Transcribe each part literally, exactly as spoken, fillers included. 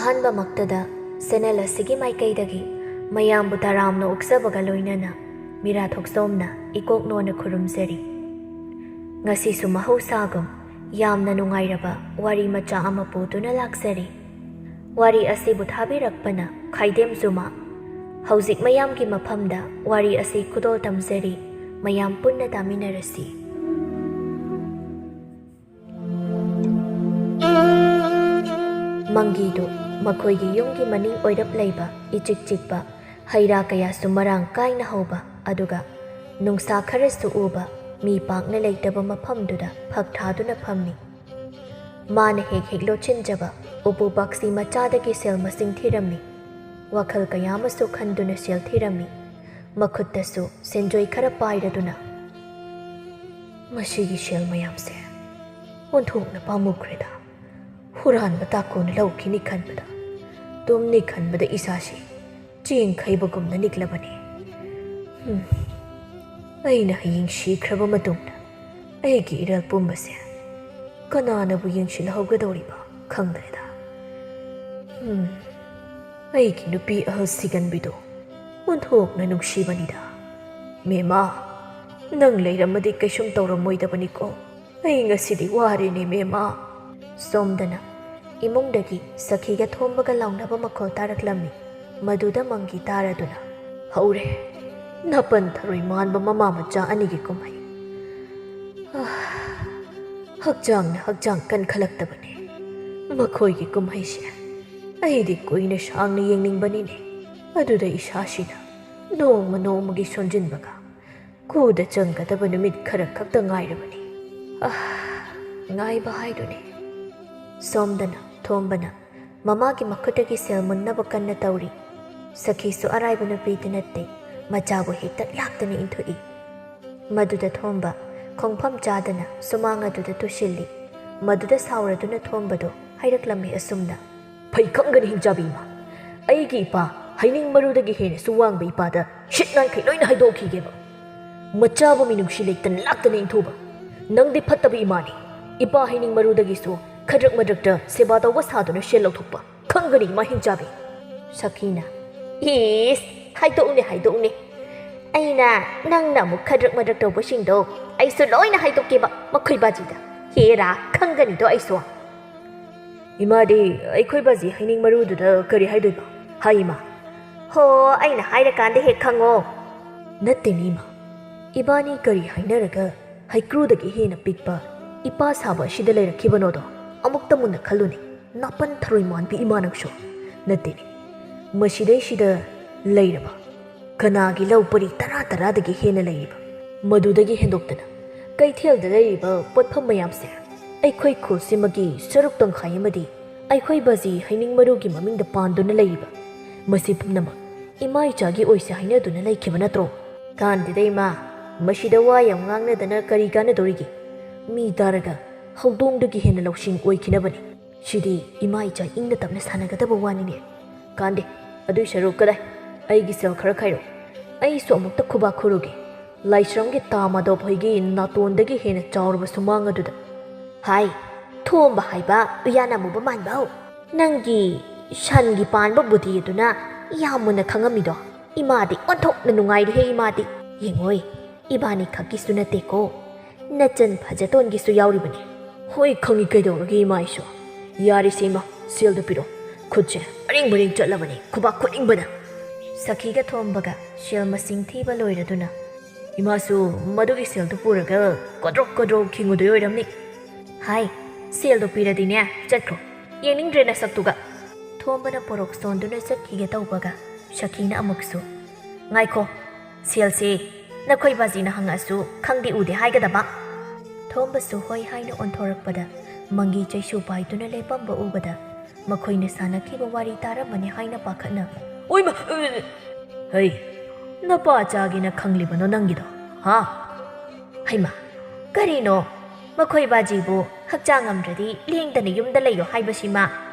ꯑꯍꯥꯟꯕꯃꯛꯇꯗ channel ꯑꯁꯤꯒꯤ ꯃꯥꯏꯀꯩꯗꯒꯤ ꯃꯌꯥꯝꯕꯨ ꯇꯔꯥꯝꯅ ꯑꯣꯛꯆꯕꯒ ꯂꯣꯏꯅꯅ ꯃꯤꯔꯥ ꯊꯣꯛꯆꯣꯝꯅ ꯏꯀꯣꯛ ꯅꯣꯟꯅ ꯈꯨꯔꯨꯝꯖꯔꯤ꯫ ꯉꯁꯤꯁꯨ ꯃꯍꯧꯁꯥꯒꯨꯝ ꯌꯥꯝꯅ ꯅꯨꯡꯉꯥꯏꯔꯕ ꯋꯥꯔꯤ ꯃꯆꯥ ꯑꯃ ꯄꯨꯗꯨꯅ ꯂꯥꯛꯆꯔꯤ꯫ ꯋꯥꯔꯤ ꯑꯁꯤꯕꯨ ꯊꯥꯕꯤꯔꯛꯄꯅ ꯈꯥꯏꯗꯦꯝ ꯖꯨꯃꯥ꯫ ꯍꯧꯖꯤꯛ ꯃꯌꯥꯝꯒꯤ ꯃꯐꯝꯗ ꯋꯥꯔꯤ ꯑꯁꯤ ꯈꯨꯗꯣꯜ ꯇꯝꯖꯔꯤ꯫ ꯃꯌꯥꯝ ꯄꯨꯟꯅ ꯇꯥꯃꯤꯟꯅꯔꯁꯤ꯫ ꯃꯪꯒꯤꯗꯨ ꯃꯈꯣꯏꯒꯤ ꯌꯨꯝꯒꯤ ꯃꯅꯤꯡ ꯑꯣꯏꯔꯞ ꯂꯩꯕ ꯏꯆꯤꯛ ꯆꯤꯛꯄ, ꯍꯩ ꯔꯥ ꯀꯌꯥꯁꯨ ꯃꯔꯥꯡ ꯀꯥꯏꯅ ꯍꯧꯕ, ꯑꯗꯨꯒ ꯅꯨꯡꯁꯥ ꯈꯔꯁꯨ ꯎꯕ, ꯃꯤ ꯄꯥꯛꯅ ꯂꯩꯇꯕ ꯃꯐꯝꯗꯨꯗ ꯐꯛ ꯊꯥꯗꯨꯅ ꯐꯝꯃꯤ꯫ ꯃꯥꯅ ꯍꯦꯛ ꯍꯦꯛ ꯂꯣꯠꯁꯤꯟꯖꯕ ꯎꯄꯨ ꯄꯥꯛꯁꯤ ꯃꯆꯥꯗꯒꯤ ꯁꯦꯜ ꯃꯁꯤꯡ ꯊꯤꯔꯝꯃꯤ꯫ ꯋꯥꯈꯜ ꯀꯌꯥ ꯑꯃꯁꯨ ꯈꯟꯗꯨꯅ ꯁꯦꯜ ꯊꯤꯔꯝꯃꯤ꯫ ꯃꯈꯨꯠꯇꯁꯨ ꯁꯦꯟꯖꯣꯏ ꯈꯔ ꯄꯥꯏꯔꯗꯨꯅ, "ꯃꯁꯤꯒꯤ ꯁꯦꯜ ꯃꯌꯥꯝꯁꯦ ꯑꯣꯟꯊꯣꯛꯅ ꯄꯥꯝꯃꯨꯈ꯭ꯔꯦꯗ꯫ ꯍꯨꯔꯥꯟꯕ ꯇꯥꯀꯣꯅ ꯂꯧꯈꯤꯅꯤ ꯈꯟꯕꯗ, ꯇꯨꯝꯅꯤ ꯈꯟꯕꯗ ꯏꯁꯥꯁꯤ ꯆꯦꯡ ꯈꯩꯕꯒꯨꯝꯅ ꯅꯤꯛꯂꯕꯅꯤ꯫ ꯍꯨꯝ, ꯑꯩꯅ ꯍꯌꯦꯡ ꯁꯤꯈ꯭ꯔꯕ ꯃꯇꯨꯡꯗ ꯑꯩꯒꯤ ꯏꯔꯜ ꯄꯨꯝꯕꯁꯦ ꯀꯅꯥꯅꯕꯨ ꯌꯦꯡꯁꯤꯜꯍꯧꯒꯗꯧꯔꯤꯕ ꯈꯪꯗ꯭ꯔꯦꯗ꯫ ꯍꯨꯝ, ꯑꯩꯒꯤ ꯅꯨꯄꯤ ꯑꯍꯜ ꯁꯤꯒꯟꯕꯤꯗꯣ ꯑꯣꯟꯊꯣꯛꯅ ꯅꯨꯡꯁꯤꯕꯅꯤꯗ꯫ ꯃꯦꯃꯥ, ꯅꯪ ꯂꯩꯔꯝꯃꯗꯤ ꯀꯩꯁꯨꯝ ꯇꯧꯔꯝꯃꯣꯏꯗꯕꯅꯤꯀꯣ꯫ ꯑꯩ ꯉꯁꯤꯗꯤ ꯋꯥꯔꯦꯅꯦ ꯃꯦꯃꯥ꯫" ꯁꯣꯝꯗꯅ ꯏꯃꯨꯡꯗꯒꯤ ꯁꯈꯤꯒ ꯊꯣꯝꯕꯒ ꯂꯥꯎꯅꯕ ꯃꯈꯣꯜ ꯇꯥꯔꯛꯂꯝꯃꯤ꯫ ꯃꯗꯨꯗ ꯃꯪꯒꯤ ꯇꯥꯔꯗꯨꯅ, "ꯍꯧꯔꯦ, ꯅꯥꯄꯟ ꯊꯔꯣꯏ ꯃꯥꯟꯕ ꯃꯃꯥ ꯃꯆꯥ ꯑꯅꯤꯒꯤ ꯀꯨꯝꯍꯩ꯫ ꯑꯥ, ꯍꯛꯆꯥꯡꯅ ꯍꯛꯆꯥꯡ ꯀꯟꯈꯠꯂꯛꯇꯕꯅꯦ꯫ ꯃꯈꯣꯏꯒꯤ ꯀꯨꯝꯍꯩꯁꯦ ꯑꯩꯗꯤ ꯀꯨꯏꯅ ꯁꯥꯡꯅ ꯌꯦꯡꯅꯤꯡꯕꯅꯤꯅꯦ꯫ ꯑꯗꯨꯗ ꯏꯁꯥꯁꯤꯅ ꯅꯣꯡꯃ ꯅꯣꯡꯃꯒꯤ ꯁꯣꯟꯖꯤꯟꯕꯒ ꯀꯨꯗ ꯆꯪꯒꯗꯕ ꯅꯨꯃꯤꯠ ꯈꯔ ꯈꯛꯇ ꯉꯥꯏꯔꯕꯅꯤ꯫ ꯑꯥ, ꯉꯥꯏꯕ ꯍꯥꯏꯗꯨꯅꯤ꯫" ꯁꯣꯝꯗꯅ ꯊꯣꯝꯕꯅ ꯃꯃꯥꯒꯤ ꯃꯈꯨꯠꯇꯒꯤ ꯁꯦꯜ ꯃꯨꯟꯅꯕ ꯀꯟꯅ ꯇꯧꯔꯤ꯫ ꯁꯈꯤꯁꯨ ꯑꯔꯥꯏꯕ ꯅꯨꯄꯤꯗꯤ ꯅꯠꯇꯦ, ꯃꯆꯥꯕꯨ ꯍꯦꯛꯇ ꯂꯥꯛꯇꯅ ꯏꯟꯊꯣꯛꯏ꯫ ꯃꯗꯨꯗ ꯊꯣꯝꯕ ꯈꯣꯡꯐꯝ ꯆꯥꯗꯅ ꯁꯨꯃꯥꯡ ꯑꯗꯨꯗ ꯇꯨꯁꯤꯜꯂꯤ꯫ ꯃꯗꯨꯗ ꯁꯥꯎꯔꯗꯨꯅ ꯊꯣꯝꯕꯗꯣ ꯍꯥꯏꯔꯛꯂꯝꯃꯤ ꯑꯁꯨꯝꯅ, "ꯐꯩ ꯈꯪꯒꯅꯤ ꯍꯤꯡꯆꯥꯕꯤ ꯏꯃꯥ꯫ ꯑꯩꯒꯤ ꯏꯄꯥ ꯍꯩꯅꯤꯡ ꯃꯔꯨꯗꯒꯤ ꯍꯦꯟꯅꯁꯨ ꯋꯥꯡꯕ ꯏꯄꯥꯗ ꯁꯤꯠ ꯅꯥꯟꯈꯩ ꯂꯣꯏꯅ ꯍꯥꯏꯗꯣꯛꯈꯤꯒꯦꯕ꯫ ꯃꯆꯥꯕꯨ ꯃꯤꯅꯨꯡꯁꯤ ꯂꯩꯇꯅ ꯂꯥꯛꯇꯅ ꯏꯟꯊꯨꯕ꯫ ꯅꯪꯗꯤ ꯐꯠꯇꯕ ꯏꯃꯥꯅꯤ꯫ ꯏꯄꯥ ꯍꯩꯅꯤꯡ ꯃꯔꯨꯗꯒꯤꯁꯨ ꯈꯗ꯭ꯔꯛ ꯃꯗ꯭ꯔꯛꯇ ꯁꯦꯕꯥ ꯇꯧꯕ ꯁꯥꯗꯨꯅ ꯁꯦꯜ ꯂꯧꯊꯣꯛꯄ꯫ ꯈꯪꯗ꯭ꯔꯣ?" ꯀꯔꯤ ꯏꯃꯥ ꯍꯤꯡꯆꯥꯕꯤ? ꯁꯈꯤꯅ, ꯏꯁ, ꯍꯥꯏꯗꯣꯛꯎꯅꯦ, ꯍꯥꯏꯗꯣꯛꯎꯅꯦ꯫ ꯑꯩꯅ ꯅꯪꯅ ꯑꯃꯨꯛ ꯈꯗ꯭ꯔꯛ ꯃꯗ꯭ꯔꯛ ꯇꯧꯕꯁꯤꯡꯗꯣ ꯑꯩꯁꯨ ꯂꯣꯏꯅ ꯍꯥꯏꯗꯣꯛꯀꯦꯕ ꯃꯈꯣꯏ ꯕꯥꯖꯤꯗ꯫ ꯍꯦꯔꯥ, ꯈꯪꯒꯅꯤꯗꯣ ꯑꯩꯁꯨ꯫ ꯏꯃꯥꯗꯤ ꯑꯩꯈꯣꯏ ꯕꯥꯖꯤ ꯍꯩꯅꯤꯡ ꯃꯔꯨꯗꯨꯗ ꯀꯔꯤ ꯍꯥꯏꯗꯣꯏꯕ? ꯍꯥꯏ ꯏꯃꯥ꯫ ꯍꯣ, ꯑꯩꯅ ꯍꯥꯏꯔꯀꯥꯟꯗ ꯍꯦꯛ ꯈꯪꯉꯣ꯫ ꯅꯠꯇꯦꯅꯦ ꯏꯃꯥ, ꯏꯕꯥꯅꯤ ꯀꯔꯤ ꯍꯥꯏꯅꯔꯒ ꯍꯩꯀ꯭ꯔꯨꯗꯒꯤ ꯍꯦꯟꯅ ꯄꯤꯛꯄ ꯏꯄꯥ ꯁꯥꯕ ꯑꯁꯤꯗ ꯂꯩꯔꯛꯈꯤꯕꯅꯣꯗꯣ ꯑꯃꯨꯛꯇ ꯃꯨꯟꯅ ꯈꯜꯂꯨꯅꯦ, ꯅꯥꯄꯟ ꯊꯔꯣꯏ ꯃꯥꯟꯕꯤ ꯏꯃꯥ ꯅꯪꯁꯨ꯫ ꯅꯠꯇꯦꯅꯦ, ꯃꯁꯤꯗꯩꯁꯤꯗ ꯂꯩꯔꯕ ꯀꯅꯥꯒꯤ ꯂꯧ ꯄꯔꯤ ꯇꯔꯥ ꯇꯔꯥꯗꯒꯤ ꯍꯦꯟꯅ ꯂꯩꯔꯤꯕ, ꯃꯗꯨꯗꯒꯤ ꯍꯦꯟꯗꯣꯛꯇꯅ ꯀꯩꯊꯦꯜꯗ ꯂꯩꯔꯤꯕ ꯄꯣꯠꯐꯝ ꯃꯌꯥꯝꯁꯦ, ꯑꯩꯈꯣꯏ ꯈꯨꯜꯁꯤꯃꯒꯤ ꯁꯔꯨꯛ ꯇꯪꯈꯥꯏ ꯑꯃꯗꯤ ꯑꯩꯈꯣꯏ ꯕꯥꯖꯤ ꯍꯩꯅꯤꯡ ꯃꯔꯨꯒꯤ ꯃꯃꯤꯡꯗ ꯄꯥꯟꯗꯨꯅ ꯂꯩꯔꯤꯕ, ꯃꯁꯤ ꯄꯨꯝꯅꯃꯛ ꯏꯃꯥ ꯏꯆꯥꯒꯤ ꯑꯣꯏꯁꯦ ꯍꯥꯏꯅꯗꯨꯅ ꯂꯩꯈꯤꯕ ꯅꯠꯇ꯭ꯔꯣ? ꯀꯥꯟꯗꯦꯗ ꯏꯃꯥ, ꯃꯁꯤꯗ ꯋꯥ ꯌꯥꯝ ꯉꯥꯡꯅꯗꯅ ꯀꯔꯤ ꯀꯥꯟꯅꯗꯧꯔꯤꯒꯦ? ꯃꯤ ꯇꯥꯔꯒ ꯍꯧꯗꯣꯡꯗꯒꯤ ꯍꯦꯟꯅ ꯂꯧꯁꯤꯡ ꯑꯣꯏꯈꯤꯅꯕꯅꯤ꯫ ꯁꯤꯗꯤ ꯏꯃꯥ ꯏꯆꯥ ꯏꯪꯅ ꯇꯞꯅ ꯁꯥꯟꯅꯒꯗꯕ ꯋꯥꯅꯤꯅꯦ꯫ ꯀꯥꯟꯗꯦ, ꯑꯗꯨꯏ ꯁꯔꯨꯛ ꯀꯗꯥꯏ, ꯑꯩꯒꯤ ꯁꯦꯜ ꯈꯔ ꯈꯥꯏꯔꯣ, ꯑꯩꯁꯨ ꯑꯃꯨꯛꯇ ꯈꯨꯕꯥꯛ ꯈꯨꯔꯨꯒꯦ꯫ ꯂꯥꯏꯁ꯭ꯔꯝꯒꯤ ꯇꯥ ꯃꯥꯙꯕ ꯍꯣꯏꯒꯤ ꯅꯥꯇꯣꯟꯗꯒꯤ ꯍꯦꯟꯅ ꯆꯥꯎꯔꯕ ꯁꯨꯃꯥꯡ ꯑꯗꯨꯗ꯫ ꯍꯥꯏ, ꯊꯣꯝꯕ ꯍꯥꯏꯕ ꯎꯌꯥꯟ ꯑꯃꯨꯕ ꯃꯥꯟꯕꯧ, ꯅꯪꯒꯤ ꯁꯟꯒꯤ ꯄꯥꯟꯕ ꯕꯨꯙꯤ ꯑꯗꯨꯅ ꯌꯥꯝ ꯃꯨꯟꯅ ꯈꯪꯉꯝꯃꯤꯗꯣ꯫ ꯏꯃꯥꯗꯤ ꯑꯣꯟꯊꯣꯛꯅ ꯅꯨꯡꯉꯥꯏꯔꯤꯍꯦ ꯏꯃꯥꯗꯤ꯫ ꯌꯦꯡꯉꯣꯏ, ꯏꯕꯥꯅꯤ ꯈꯛꯀꯤꯁꯨ ꯅꯠꯇꯦꯀꯣ, ꯅꯆꯟ ꯐꯖꯇꯣꯟꯒꯤꯁꯨ ꯌꯥꯎꯔꯤꯕꯅꯤ꯫ ꯍꯣꯏ, ꯈꯪꯉꯤ ꯀꯩꯗꯧꯔꯒꯦ ꯏꯃꯥ ꯑꯩꯁꯨ꯫ ꯌꯥꯔꯦꯁꯦ ꯏꯃꯥ, ꯁꯦꯜꯗꯣ ꯄꯤꯔꯣ꯫ ꯈꯨꯠꯁꯦ ꯃꯔꯦꯡ ꯃꯔꯦꯡ ꯆꯠꯂꯕꯅꯤ ꯈꯨꯕꯥꯛ ꯈꯨꯅꯤꯡꯕꯅ꯫ ꯁꯈꯤꯒ ꯊꯣꯝꯕꯒ ꯁꯦꯜ ꯃꯁꯤꯡ ꯊꯤꯕ ꯂꯣꯏꯔꯗꯨꯅ, ꯏꯃꯥꯁꯨ ꯃꯗꯨꯒꯤ ꯁꯦꯜꯗꯨ ꯄꯨꯔꯒ ꯀꯣꯗ꯭ꯔꯣꯛ ꯀꯣꯗ꯭ꯔꯣꯛ ꯈꯤꯡꯉꯨꯗꯣꯏ ꯑꯣꯏꯔꯝꯅꯤ꯫ ꯍꯥꯏ, ꯁꯦꯜꯗꯣ ꯄꯤꯔꯗꯤꯅꯦ ꯆꯠꯈ꯭ꯔꯣ, ꯌꯦꯡꯅꯤꯡꯗ꯭ꯔꯦ ꯅꯁꯛꯇꯨꯒ꯫ ꯊꯣꯝꯕꯅ ꯄꯣꯔꯣꯛ ꯁꯣꯟꯗꯨꯅ ꯆꯠꯈꯤꯒꯦ ꯇꯧꯕꯒ ꯁꯈꯤꯅ ꯑꯃꯨꯛꯁꯨ, ꯉꯥꯏꯈꯣ, ꯁꯦꯜꯁꯦ ꯅꯈꯣꯏ ꯕꯥꯖꯤꯅ ꯍꯪꯉꯛꯑꯁꯨ ꯈꯪꯗꯦ ꯎꯗꯦ ꯍꯥꯏꯒꯗꯕ꯫ ꯊꯣꯝꯕꯁꯨ ꯍꯣꯏ ꯍꯥꯏꯅ ꯑꯣꯟꯊꯣꯔꯛꯄꯗ ꯃꯪꯒꯤ ꯆꯩꯁꯨ ꯄꯥꯏꯗꯨꯅ ꯂꯦꯞꯄꯝꯕ ꯎꯕꯗ ꯃꯈꯣꯏꯅ ꯁꯥꯟꯅꯈꯤꯕ ꯋꯥꯔꯤ ꯇꯥꯔꯝꯃꯅꯤ ꯍꯥꯏꯅ ꯄꯥꯈꯠꯅ, ꯑꯣꯏꯃ! ꯍꯩ, ꯅꯄꯥ ꯆꯥꯒꯦꯅ ꯈꯪꯂꯤꯕꯅꯣ ꯅꯪꯒꯤꯗꯣ? ꯍꯥ? ꯍꯩꯃꯥ, ꯀꯔꯤꯅꯣ? ꯃꯈꯣꯏ ꯕꯥꯖꯤꯕꯨ ꯍꯛꯆꯥꯡ ꯉꯝꯗ꯭ꯔꯗꯤ ꯂꯦꯡꯗꯅ ꯌꯨꯝꯗ ꯂꯩꯌꯣ ꯍꯥꯏꯕꯁꯤꯃ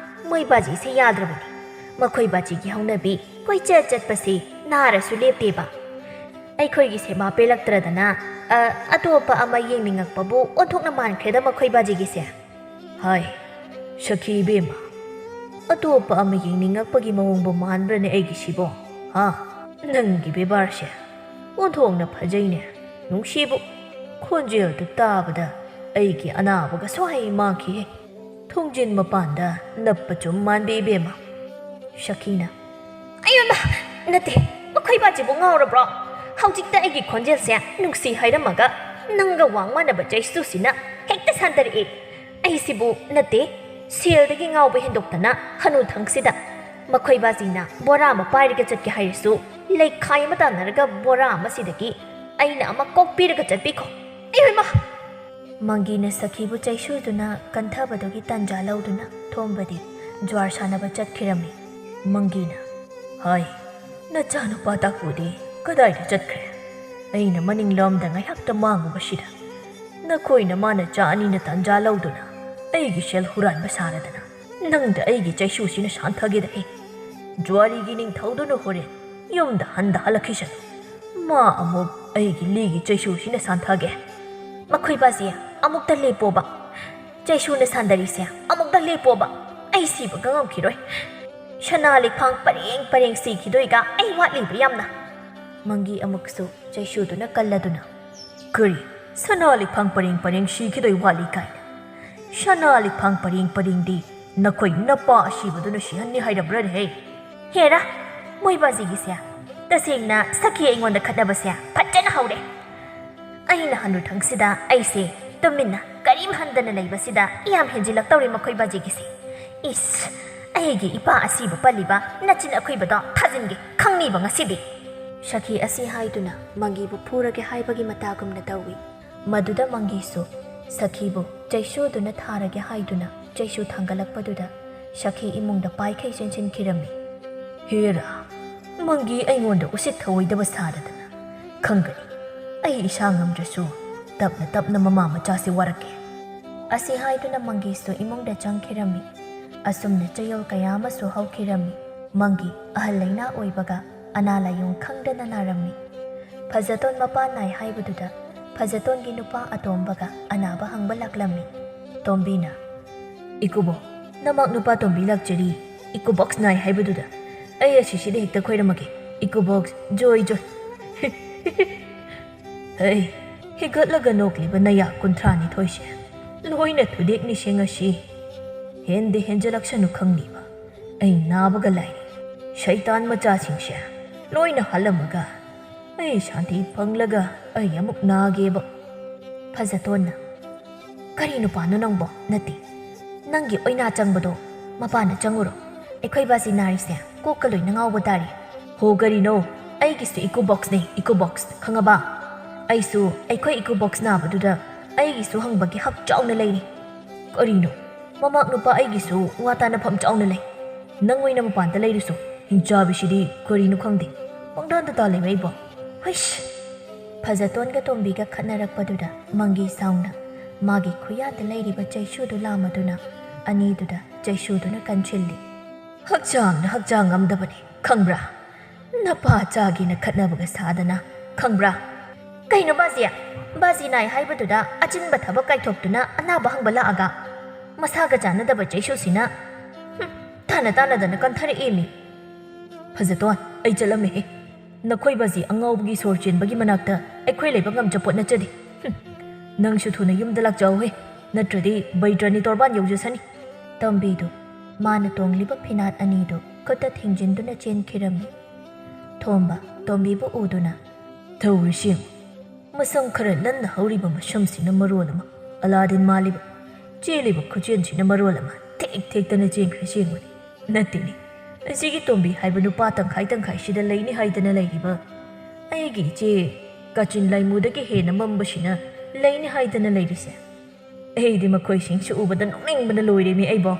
ꯃꯣꯏ ꯕꯥꯖꯤꯁꯦ ꯌꯥꯗ꯭ꯔꯕꯅꯤ꯫ ꯃꯈꯣꯏ ꯕꯥꯖꯤꯒꯤ ꯍꯧꯅꯕꯤ ꯀꯣꯏꯆꯠ ꯆꯠꯄꯁꯤ ꯅꯥꯔꯁꯨ ꯂꯦꯞꯇꯦꯕ꯫ ꯑꯩꯈꯣꯏꯒꯤ ꯁꯦꯕꯥ ꯄꯦꯜꯂꯛꯇ꯭ꯔꯗꯅ, ꯑ, ꯑꯇꯣꯞꯄ ꯑꯃ ꯌꯦꯡꯅꯤꯡꯉꯛꯄꯕꯨ ꯑꯣꯟꯊꯣꯛꯅ ꯃꯥꯟꯈ꯭ꯔꯦꯗ ꯃꯈꯣꯏ ꯕꯥꯖꯤꯒꯤꯁꯦ꯫ ꯍꯥꯏ, ꯁꯈꯤ ꯏꯕꯦꯝꯃ, ꯑꯇꯣꯞꯄ ꯑꯃ ꯌꯦꯡꯅꯤꯡꯉꯛꯄꯒꯤ ꯃꯑꯣꯡꯕꯨ ꯃꯥꯟꯕ꯭ꯔꯅꯦ ꯑꯩꯒꯤꯁꯤꯕꯣ? ꯍꯥ? ꯅꯪꯒꯤ ꯕꯦꯕꯥꯔꯁꯦ ꯑꯣꯟꯊꯣꯛꯅ ꯐꯖꯩꯅꯦ, ꯅꯨꯡꯁꯤꯕꯨ꯫ ꯈꯣꯟꯖꯦꯜꯗꯨ ꯇꯥꯕꯗ ꯑꯩꯒꯤ ꯑꯅꯥꯕꯒ ꯁ꯭ꯋꯥꯏ ꯃꯥꯡꯈꯤꯍꯦ꯫ ꯊꯣꯡꯖꯤꯟ ꯃꯄꯥꯟꯗ ꯅꯞꯄ ꯆꯨꯝ ꯃꯥꯟꯕꯤ ꯏꯕꯦꯝꯃ꯫ ꯁꯈꯤꯅ, "ꯑꯌꯣꯃ! ꯅꯠꯇꯦ, ꯃꯈꯣꯏꯕꯥꯁꯤꯕꯨ ꯉꯥꯎꯔꯕ꯭ꯔꯣ? ꯍꯧꯖꯤꯛꯇ ꯑꯩꯒꯤ ꯈꯣꯟꯖꯦꯜꯁꯦ ꯅꯨꯡꯁꯤ ꯍꯥꯏꯔꯝꯃꯒ ꯅꯪꯒ ꯋꯥꯡ ꯃꯥꯟꯅꯕ ꯆꯩꯁꯨꯁꯤꯅ ꯍꯦꯛꯇ ꯁꯥꯟꯊꯔꯛꯏ꯫ ꯑꯩꯁꯤꯕꯨ ꯅꯠꯇꯦ, ꯁꯦꯜꯗꯒꯤ ꯉꯥꯎꯕ ꯍꯦꯟꯗꯣꯛꯇꯅ ꯍꯅꯨꯊꯪꯁꯤꯗ ꯃꯈꯣꯏꯕꯥꯁꯤꯅ ꯕꯣꯔꯥ ꯑꯃ ꯄꯥꯏꯔꯒ ꯆꯠꯀꯦ ꯍꯥꯏꯔꯁꯨ ꯂꯩꯈꯥꯏ ꯑꯃ ꯇꯥꯟꯅꯔꯒ ꯕꯣꯔꯥ ꯑꯃꯁꯤꯗꯒꯤ ꯑꯩꯅ ꯑꯃ ꯀꯣꯛꯄꯤꯔꯒ ꯆꯠꯄꯤꯈꯣ꯫ ꯑꯌꯣꯃ!" ꯃꯪꯒꯤꯅ ꯁꯈꯤꯕꯨ ꯆꯩꯁꯨꯗꯨꯅ ꯀꯟꯊꯕꯗꯨꯒꯤ ꯇꯟꯖꯥ ꯂꯧꯗꯨꯅ ꯊꯣꯝꯕꯗꯤ ꯖ꯭ꯋꯥꯔ ꯁꯥꯟꯅꯕ ꯆꯠꯈꯤꯔꯝꯃꯤ꯫ ꯃꯪꯒꯤꯅ, "ꯍꯥꯏ, ꯅꯆꯥꯅꯨꯄꯥ ꯇꯥꯀꯨꯗꯤ ꯀꯗꯥꯏꯗ ꯆꯠꯈ꯭ꯔꯦ? ꯑꯩꯅ ꯃꯅꯤꯡꯂꯣꯝꯗ ꯉꯥꯏꯍꯥꯛꯇ ꯃꯥꯡꯉꯨꯕꯁꯤꯗ ꯅꯈꯣꯏꯅ ꯃꯥꯅ ꯆꯥ ꯑꯅꯤꯅ ꯇꯟꯖꯥ ꯂꯧꯗꯨꯅ ꯑꯩꯒꯤ ꯁꯦꯜ ꯍꯨꯔꯥꯟꯕ ꯁꯥꯔꯗꯅ ꯅꯪꯗ ꯑꯩꯒꯤ ꯆꯩꯁꯨꯁꯤꯅ ꯁꯥꯟꯊꯒꯦꯗ ꯍꯦ꯫ ꯖ꯭ꯋꯥꯔꯤꯒꯤ ꯅꯤꯡꯊꯧꯗꯨꯅ ꯍꯣꯔꯦꯟ ꯌꯨꯝꯗ ꯍꯟꯗ ꯍꯜꯂꯛꯈꯤꯁꯅꯨ꯫ ꯃꯥ ꯑꯃꯨꯛ ꯑꯩꯒꯤ ꯂꯤꯒꯤ ꯆꯩꯁꯨꯁꯤꯅ ꯁꯥꯟꯊꯒꯦ꯫ ꯃꯈꯣꯏꯕꯥꯁꯤ ꯑꯃꯨꯛꯇ ꯂꯦꯞꯄꯣꯕ꯫ ꯆꯩꯁꯨꯅ ꯁꯥꯟꯗꯔꯤꯁꯦ ꯑꯃꯨꯛꯇ ꯂꯦꯞꯄꯣꯕ꯫ ꯑꯩ ꯁꯤꯕꯒ ꯉꯝꯈꯤꯔꯣꯏ꯫ ꯁꯅꯥ ꯂꯤꯛꯐꯥꯡ ꯄꯔꯦꯡ ꯄꯔꯦꯡ ꯁꯤꯈꯤꯗꯣꯏꯒ ꯑꯩ ꯋꯥꯠꯂꯤꯕ ꯌꯥꯝꯅ꯫" ꯃꯪꯒꯤ ꯑꯃꯨꯛꯁꯨ ꯆꯩꯁꯨꯗꯨꯅ ꯀꯜꯂꯗꯨꯅ, "ꯀꯔꯤ? ꯁꯅꯥ ꯂꯤꯛꯐꯥꯡ ꯄꯔꯦꯡ ꯄꯔꯦꯡ ꯁꯤꯈꯤꯗꯣꯏ ꯋꯥꯠꯂꯤ ꯀꯥꯏꯅ? ꯁꯅꯥ ꯂꯤꯛꯐꯥꯡ ꯄꯔꯦꯡ ꯄꯔꯦꯡꯗꯤ ꯅꯈꯣꯏ ꯅꯄꯥ ꯑꯁꯤꯕꯗꯨꯅ ꯁꯤꯍꯟꯅꯤ ꯍꯥꯏꯔꯕ꯭ꯔꯅꯦꯍꯦ?" ꯍꯦꯔꯥ, ꯃꯣꯏ ꯕꯥꯖꯤꯒꯤꯁꯦ ꯇꯁꯦꯡꯅ ꯁꯈꯤ ꯑꯩꯉꯣꯟꯗ ꯈꯠꯅꯕꯁꯦ ꯐꯖꯅ ꯍꯧꯔꯦ꯫ ꯑꯩꯅ ꯍꯅꯨꯊꯪꯁꯤꯗ ꯑꯩꯁꯦ ꯇꯨꯃꯤꯟꯅ ꯀꯔꯤꯝ ꯍꯟꯗꯅ ꯂꯩꯕꯁꯤꯗ ꯌꯥꯝ ꯍꯦꯟꯖꯤꯜꯂꯛꯇꯧꯔꯦ ꯃꯈꯣꯏ ꯕꯥꯖꯤꯒꯤꯁꯦ꯫ ꯏꯁ, ꯑꯩꯒꯤ ꯏꯄꯥ ꯑꯁꯤꯕ ꯄꯜꯂꯤꯕ ꯅꯆꯤꯟ ꯑꯈꯨꯏꯕꯗꯣ ꯊꯥꯖꯤꯟꯒꯦ ꯈꯪꯅꯤꯕ ꯉꯁꯤꯗꯤ꯫ ꯁꯈꯤ ꯑꯁꯤ ꯍꯥꯏꯗꯨꯅ ꯃꯪꯒꯤꯕꯨ ꯐꯨꯔꯒꯦ ꯍꯥꯏꯕꯒꯤ ꯃꯇꯥꯒꯨꯝꯅ ꯇꯧꯏ꯫ ꯃꯗꯨꯗ ꯃꯪꯒꯤꯁꯨ ꯁꯈꯤꯕꯨ ꯆꯩꯁꯨꯗꯨꯅ ꯊꯥꯔꯒꯦ ꯍꯥꯏꯗꯨꯅ ꯆꯩꯁꯨ ꯊꯥꯡꯒꯠꯂꯛꯄꯗꯨꯗ ꯁꯈꯤ ꯏꯃꯨꯡꯗ ꯄꯥꯏꯈꯩ ꯆꯦꯟꯁꯤꯟꯈꯤꯔꯝꯃꯤ꯫ ꯍꯦꯔꯥ, ꯃꯪꯒꯤ ꯑꯩꯉꯣꯟꯗ ꯎꯁꯤꯠ ꯊꯑꯣꯏꯗꯕ ꯁꯥꯗꯗꯅ꯫ ꯈꯪꯒꯅꯤ, ꯑꯩ ꯏꯁꯥ ꯉꯝꯗ꯭ꯔꯁꯨ ꯇꯞꯅ ꯇꯞꯅ ꯃꯃꯥ ꯃꯆꯥꯁꯦ ꯋꯥꯔꯛꯀꯦ꯫ ꯑꯁꯤ ꯍꯥꯏꯗꯨꯅ ꯃꯪꯒꯤꯁꯨ ꯏꯃꯨꯡꯗ ꯆꯪꯈꯤꯔꯝꯃꯤ꯫ ꯑꯁꯨꯝꯅ ꯆꯌꯣꯜ ꯀꯌꯥ ꯑꯃꯁꯨ ꯍꯧꯈꯤꯔꯝꯃꯤ꯫ ꯃꯪꯒꯤ ꯑꯍꯜ ꯂꯩꯅꯥ ꯑꯣꯏꯕꯒ ꯑꯅꯥ ꯂꯥꯏꯌꯣꯡ ꯈꯪꯗꯅ ꯅꯥꯔꯝꯃꯤ꯫ ꯐꯖꯇꯣꯟ ꯃꯄꯥ ꯅꯥꯏ ꯍꯥꯏꯕꯗꯨꯗ ꯐꯖꯇꯣꯟꯒꯤ ꯅꯨꯄꯥ ꯑꯇꯣꯝꯕꯒ ꯑꯅꯥꯕ ꯍꯪꯕ ꯂꯥꯛꯂꯝꯃꯤ꯫ ꯇꯣꯝꯕꯤꯅ, "ꯏꯀꯨꯕꯣ, ꯅꯃꯥꯛ ꯅꯨꯄꯥ ꯇꯣꯝꯕꯤ ꯂꯥꯛꯆꯔꯤ, ꯏꯀꯣ ꯕꯣꯛꯁ ꯅꯥꯏ ꯍꯥꯏꯕꯗꯨꯗ꯫ ꯑꯩ ꯑꯁꯤꯁꯤꯗ ꯍꯦꯛꯇ ꯈꯣꯏꯔꯝꯃꯒꯦ, ꯏꯀꯣ ꯕꯣꯛꯁ, ꯖꯣꯏ ꯖꯣꯏ꯫ ꯍꯩ, ꯍꯤꯒꯠꯂꯒ ꯅꯣꯛꯂꯤꯕ ꯅꯌꯥ ꯀꯨꯟꯊ꯭ꯔꯥ ꯅꯤꯊꯣꯏꯁꯦ ꯂꯣꯏꯅ ꯊꯨꯗꯦꯛꯅꯤꯁꯦ ꯉꯁꯤ꯫ ꯍꯦꯟꯗꯦ ꯍꯦꯟꯖꯂꯛꯁꯅꯨ ꯈꯪꯂꯤꯕ ꯑꯩ ꯅꯥꯕꯒ ꯂꯥꯏꯔꯤ꯫ ꯁꯩꯇꯥꯟ ꯃꯆꯥꯁꯤꯡꯁꯦ ꯂꯣꯏꯅ ꯍꯥꯠꯂꯝꯃꯒ ꯑꯩ ꯁꯥꯟꯇꯤ ꯐꯪꯂꯒ ꯑꯩ ꯑꯃꯨꯛ ꯅꯥꯒꯦꯕ꯫ ꯐꯖꯇꯣꯟꯅ, "ꯀꯔꯤ ꯅꯨꯄꯥꯅꯣ ꯅꯪꯕꯣ? ꯅꯠꯇꯦ, ꯅꯪꯒꯤ ꯑꯣꯏꯅꯥ ꯆꯪꯕꯗꯣ ꯃꯄꯥꯟꯗ ꯆꯪꯉꯨꯔꯣ꯫ ꯑꯩꯈꯣꯏ ꯕꯥꯖꯤ ꯅꯥꯔꯤꯁꯦ ꯀꯣꯛꯀ ꯂꯣꯏꯅ ꯉꯥꯎꯕ ꯇꯥꯔꯦ꯫ ꯍꯣ, ꯀꯔꯤꯅꯣ? ꯑꯩꯒꯤꯁꯨ ꯏꯀꯣ ꯕꯣꯛꯁꯅꯦ, ꯏꯀꯣ ꯕꯣꯛꯁ, ꯈꯪꯉꯕ? ꯑꯩꯁꯨ ꯑꯩꯈꯣꯏ ꯏꯀꯣ ꯕꯣꯛꯁ ꯅꯥꯕꯗꯨꯗ ꯑꯩꯒꯤꯁꯨ ꯍꯪꯕꯒꯤ ꯍꯛ ꯆꯥꯎꯅ ꯂꯩꯔꯤ꯫ ꯀꯔꯤꯅꯣ? ꯃꯃꯥꯛ ꯅꯨꯄꯥ ꯑꯩꯒꯤꯁꯨ ꯋꯥ ꯇꯥꯅꯐꯝ ꯆꯥꯎꯅ ꯂꯩ꯫ ꯅꯪ ꯑꯣꯏꯅ ꯃꯄꯥꯟꯗ ꯂꯩꯔꯨꯁꯨ꯫ ꯍꯤꯡꯆꯥꯕꯤꯁꯤꯗꯤ ꯀꯔꯤꯅꯣ ꯈꯪꯗꯦ, ꯄꯪꯗꯥꯟꯗ ꯇꯥꯜꯂꯦꯃꯦ ꯑꯩꯕꯣ꯫ ꯍꯩꯁ!" ꯐꯖꯇꯣꯟꯒ ꯇꯣꯝꯕꯤꯒ ꯈꯠꯅꯔꯛꯄꯗꯨꯗ ꯃꯪꯒꯤ ꯁꯥꯎꯅ ꯃꯥꯒꯤ ꯈꯨꯌꯥꯗ ꯂꯩꯔꯤꯕ ꯆꯩꯁꯨꯗꯨ ꯂꯥꯝꯃꯗꯨꯅ ꯑꯅꯤꯗꯨꯗ ꯆꯩꯁꯨꯗꯨꯅ ꯀꯟꯁꯤꯜꯂꯤ꯫ "ꯍꯛꯆꯥꯡꯅ ꯍꯛꯆꯥꯡ ꯉꯝꯗꯕꯅꯤ, ꯈꯪꯕ꯭ꯔꯥ? ꯅꯄꯥ ꯆꯥꯒꯦꯅ ꯈꯠꯅꯕꯒ ꯁꯥꯗꯅ, ꯈꯪꯕ꯭ꯔꯥ?" "ꯀꯩꯅꯣ ꯕꯥꯖꯤ? ꯕꯥꯖꯤ ꯅꯥꯏ ꯍꯥꯏꯕꯗꯨꯗ ꯑꯆꯤꯟꯕ ꯊꯕꯛ ꯀꯥꯏꯊꯣꯛꯇꯨꯅ ꯑꯅꯥꯕ ꯍꯪꯕ ꯂꯥꯛꯑꯒ? ꯃꯁꯥꯒ ꯆꯥꯟꯅꯗꯕ ꯆꯩꯁꯨꯁꯤꯅ꯫ ꯍꯨꯝ, ꯇꯥꯅ ꯇꯥꯅꯗꯅ ꯀꯟꯊꯔꯛꯑꯦꯃꯤ꯫ ꯐꯖꯇꯣꯟ, ꯑꯩ ꯆꯠꯂꯝꯃꯦꯍꯦ꯫ ꯅꯈꯣꯏ ꯕꯥꯖꯤ ꯑꯉꯥꯎꯕꯒꯤ ꯁꯣꯔ ꯆꯦꯟꯕꯒꯤ ꯃꯅꯥꯛꯇ ꯑꯩꯈꯣꯏ ꯂꯩꯕ ꯉꯝꯖꯄꯣꯠ ꯅꯠꯆꯗꯦ꯫ ꯍꯨꯝ, ꯅꯪꯁꯨ ꯊꯨꯅ ꯌꯨꯝꯗ ꯂꯥꯛꯆꯧꯍꯦ, ꯅꯠꯇ꯭ꯔꯗꯤ ꯕꯩꯗ꯭ꯔꯅꯤ ꯇꯣꯔꯕꯥꯟ ꯌꯧꯖꯁꯅꯤ꯫" ꯇꯝꯕꯤꯗꯨ ꯃꯥꯅ ꯇꯣꯡꯂꯤꯕ ꯐꯤꯅꯥꯠ ꯑꯅꯤꯗꯨ ꯈꯨꯠꯇ ꯊꯤꯡꯖꯤꯟꯗꯨꯅ ꯆꯦꯟꯈꯤꯔꯝꯃꯤ꯫ ꯊꯣꯝꯕ ꯇꯣꯝꯕꯤꯕꯨ ꯎꯗꯨꯅ, "ꯇꯧꯔꯤꯁꯤ ꯌꯦꯡꯉꯨ, ꯃꯁꯝ ꯈꯔ ꯂꯟꯅ ꯍꯧꯔꯤꯕ ꯃꯁꯝꯁꯤꯅ ꯃꯔꯣꯜ ꯑꯃ ꯑꯂꯥꯗꯤꯟ ꯃꯥꯜꯂꯤꯕ, ꯆꯦꯜꯂꯤꯕ ꯈꯨꯆꯦꯟꯁꯤꯅ ꯃꯔꯣꯜ ꯑꯃ ꯊꯦꯛ ꯊꯦꯛꯇꯅ ꯆꯦꯟꯈ꯭ꯔꯤꯁꯤ ꯌꯦꯡꯉꯨꯅꯦ꯫ ꯅꯠꯇꯦꯅꯦ, ꯑꯁꯤꯒꯤ ꯇꯣꯝꯕꯤ ꯍꯥꯏꯕ ꯅꯨꯄꯥ ꯇꯪꯈꯥꯏ ꯇꯪꯈꯥꯏꯁꯤꯗ ꯂꯩꯅꯤ ꯍꯥꯏꯗꯅ ꯂꯩꯔꯤꯕ ꯑꯩꯒꯤ ꯏꯆꯦ ꯀꯥꯆꯤꯟ ꯂꯥꯏꯃꯨꯗꯒꯤ ꯍꯦꯟꯅ ꯃꯝꯕꯁꯤꯅ ꯂꯩꯅꯤ ꯍꯥꯏꯗꯅ ꯂꯩꯔꯤꯁꯦ꯫ ꯑꯩꯗꯤ ꯃꯈꯣꯏꯁꯤꯡꯁꯤ ꯎꯕꯗ ꯅꯣꯛꯅꯤꯡꯕꯅ ꯂꯣꯏꯔꯦꯃꯤ ꯑꯩꯕꯣ꯫"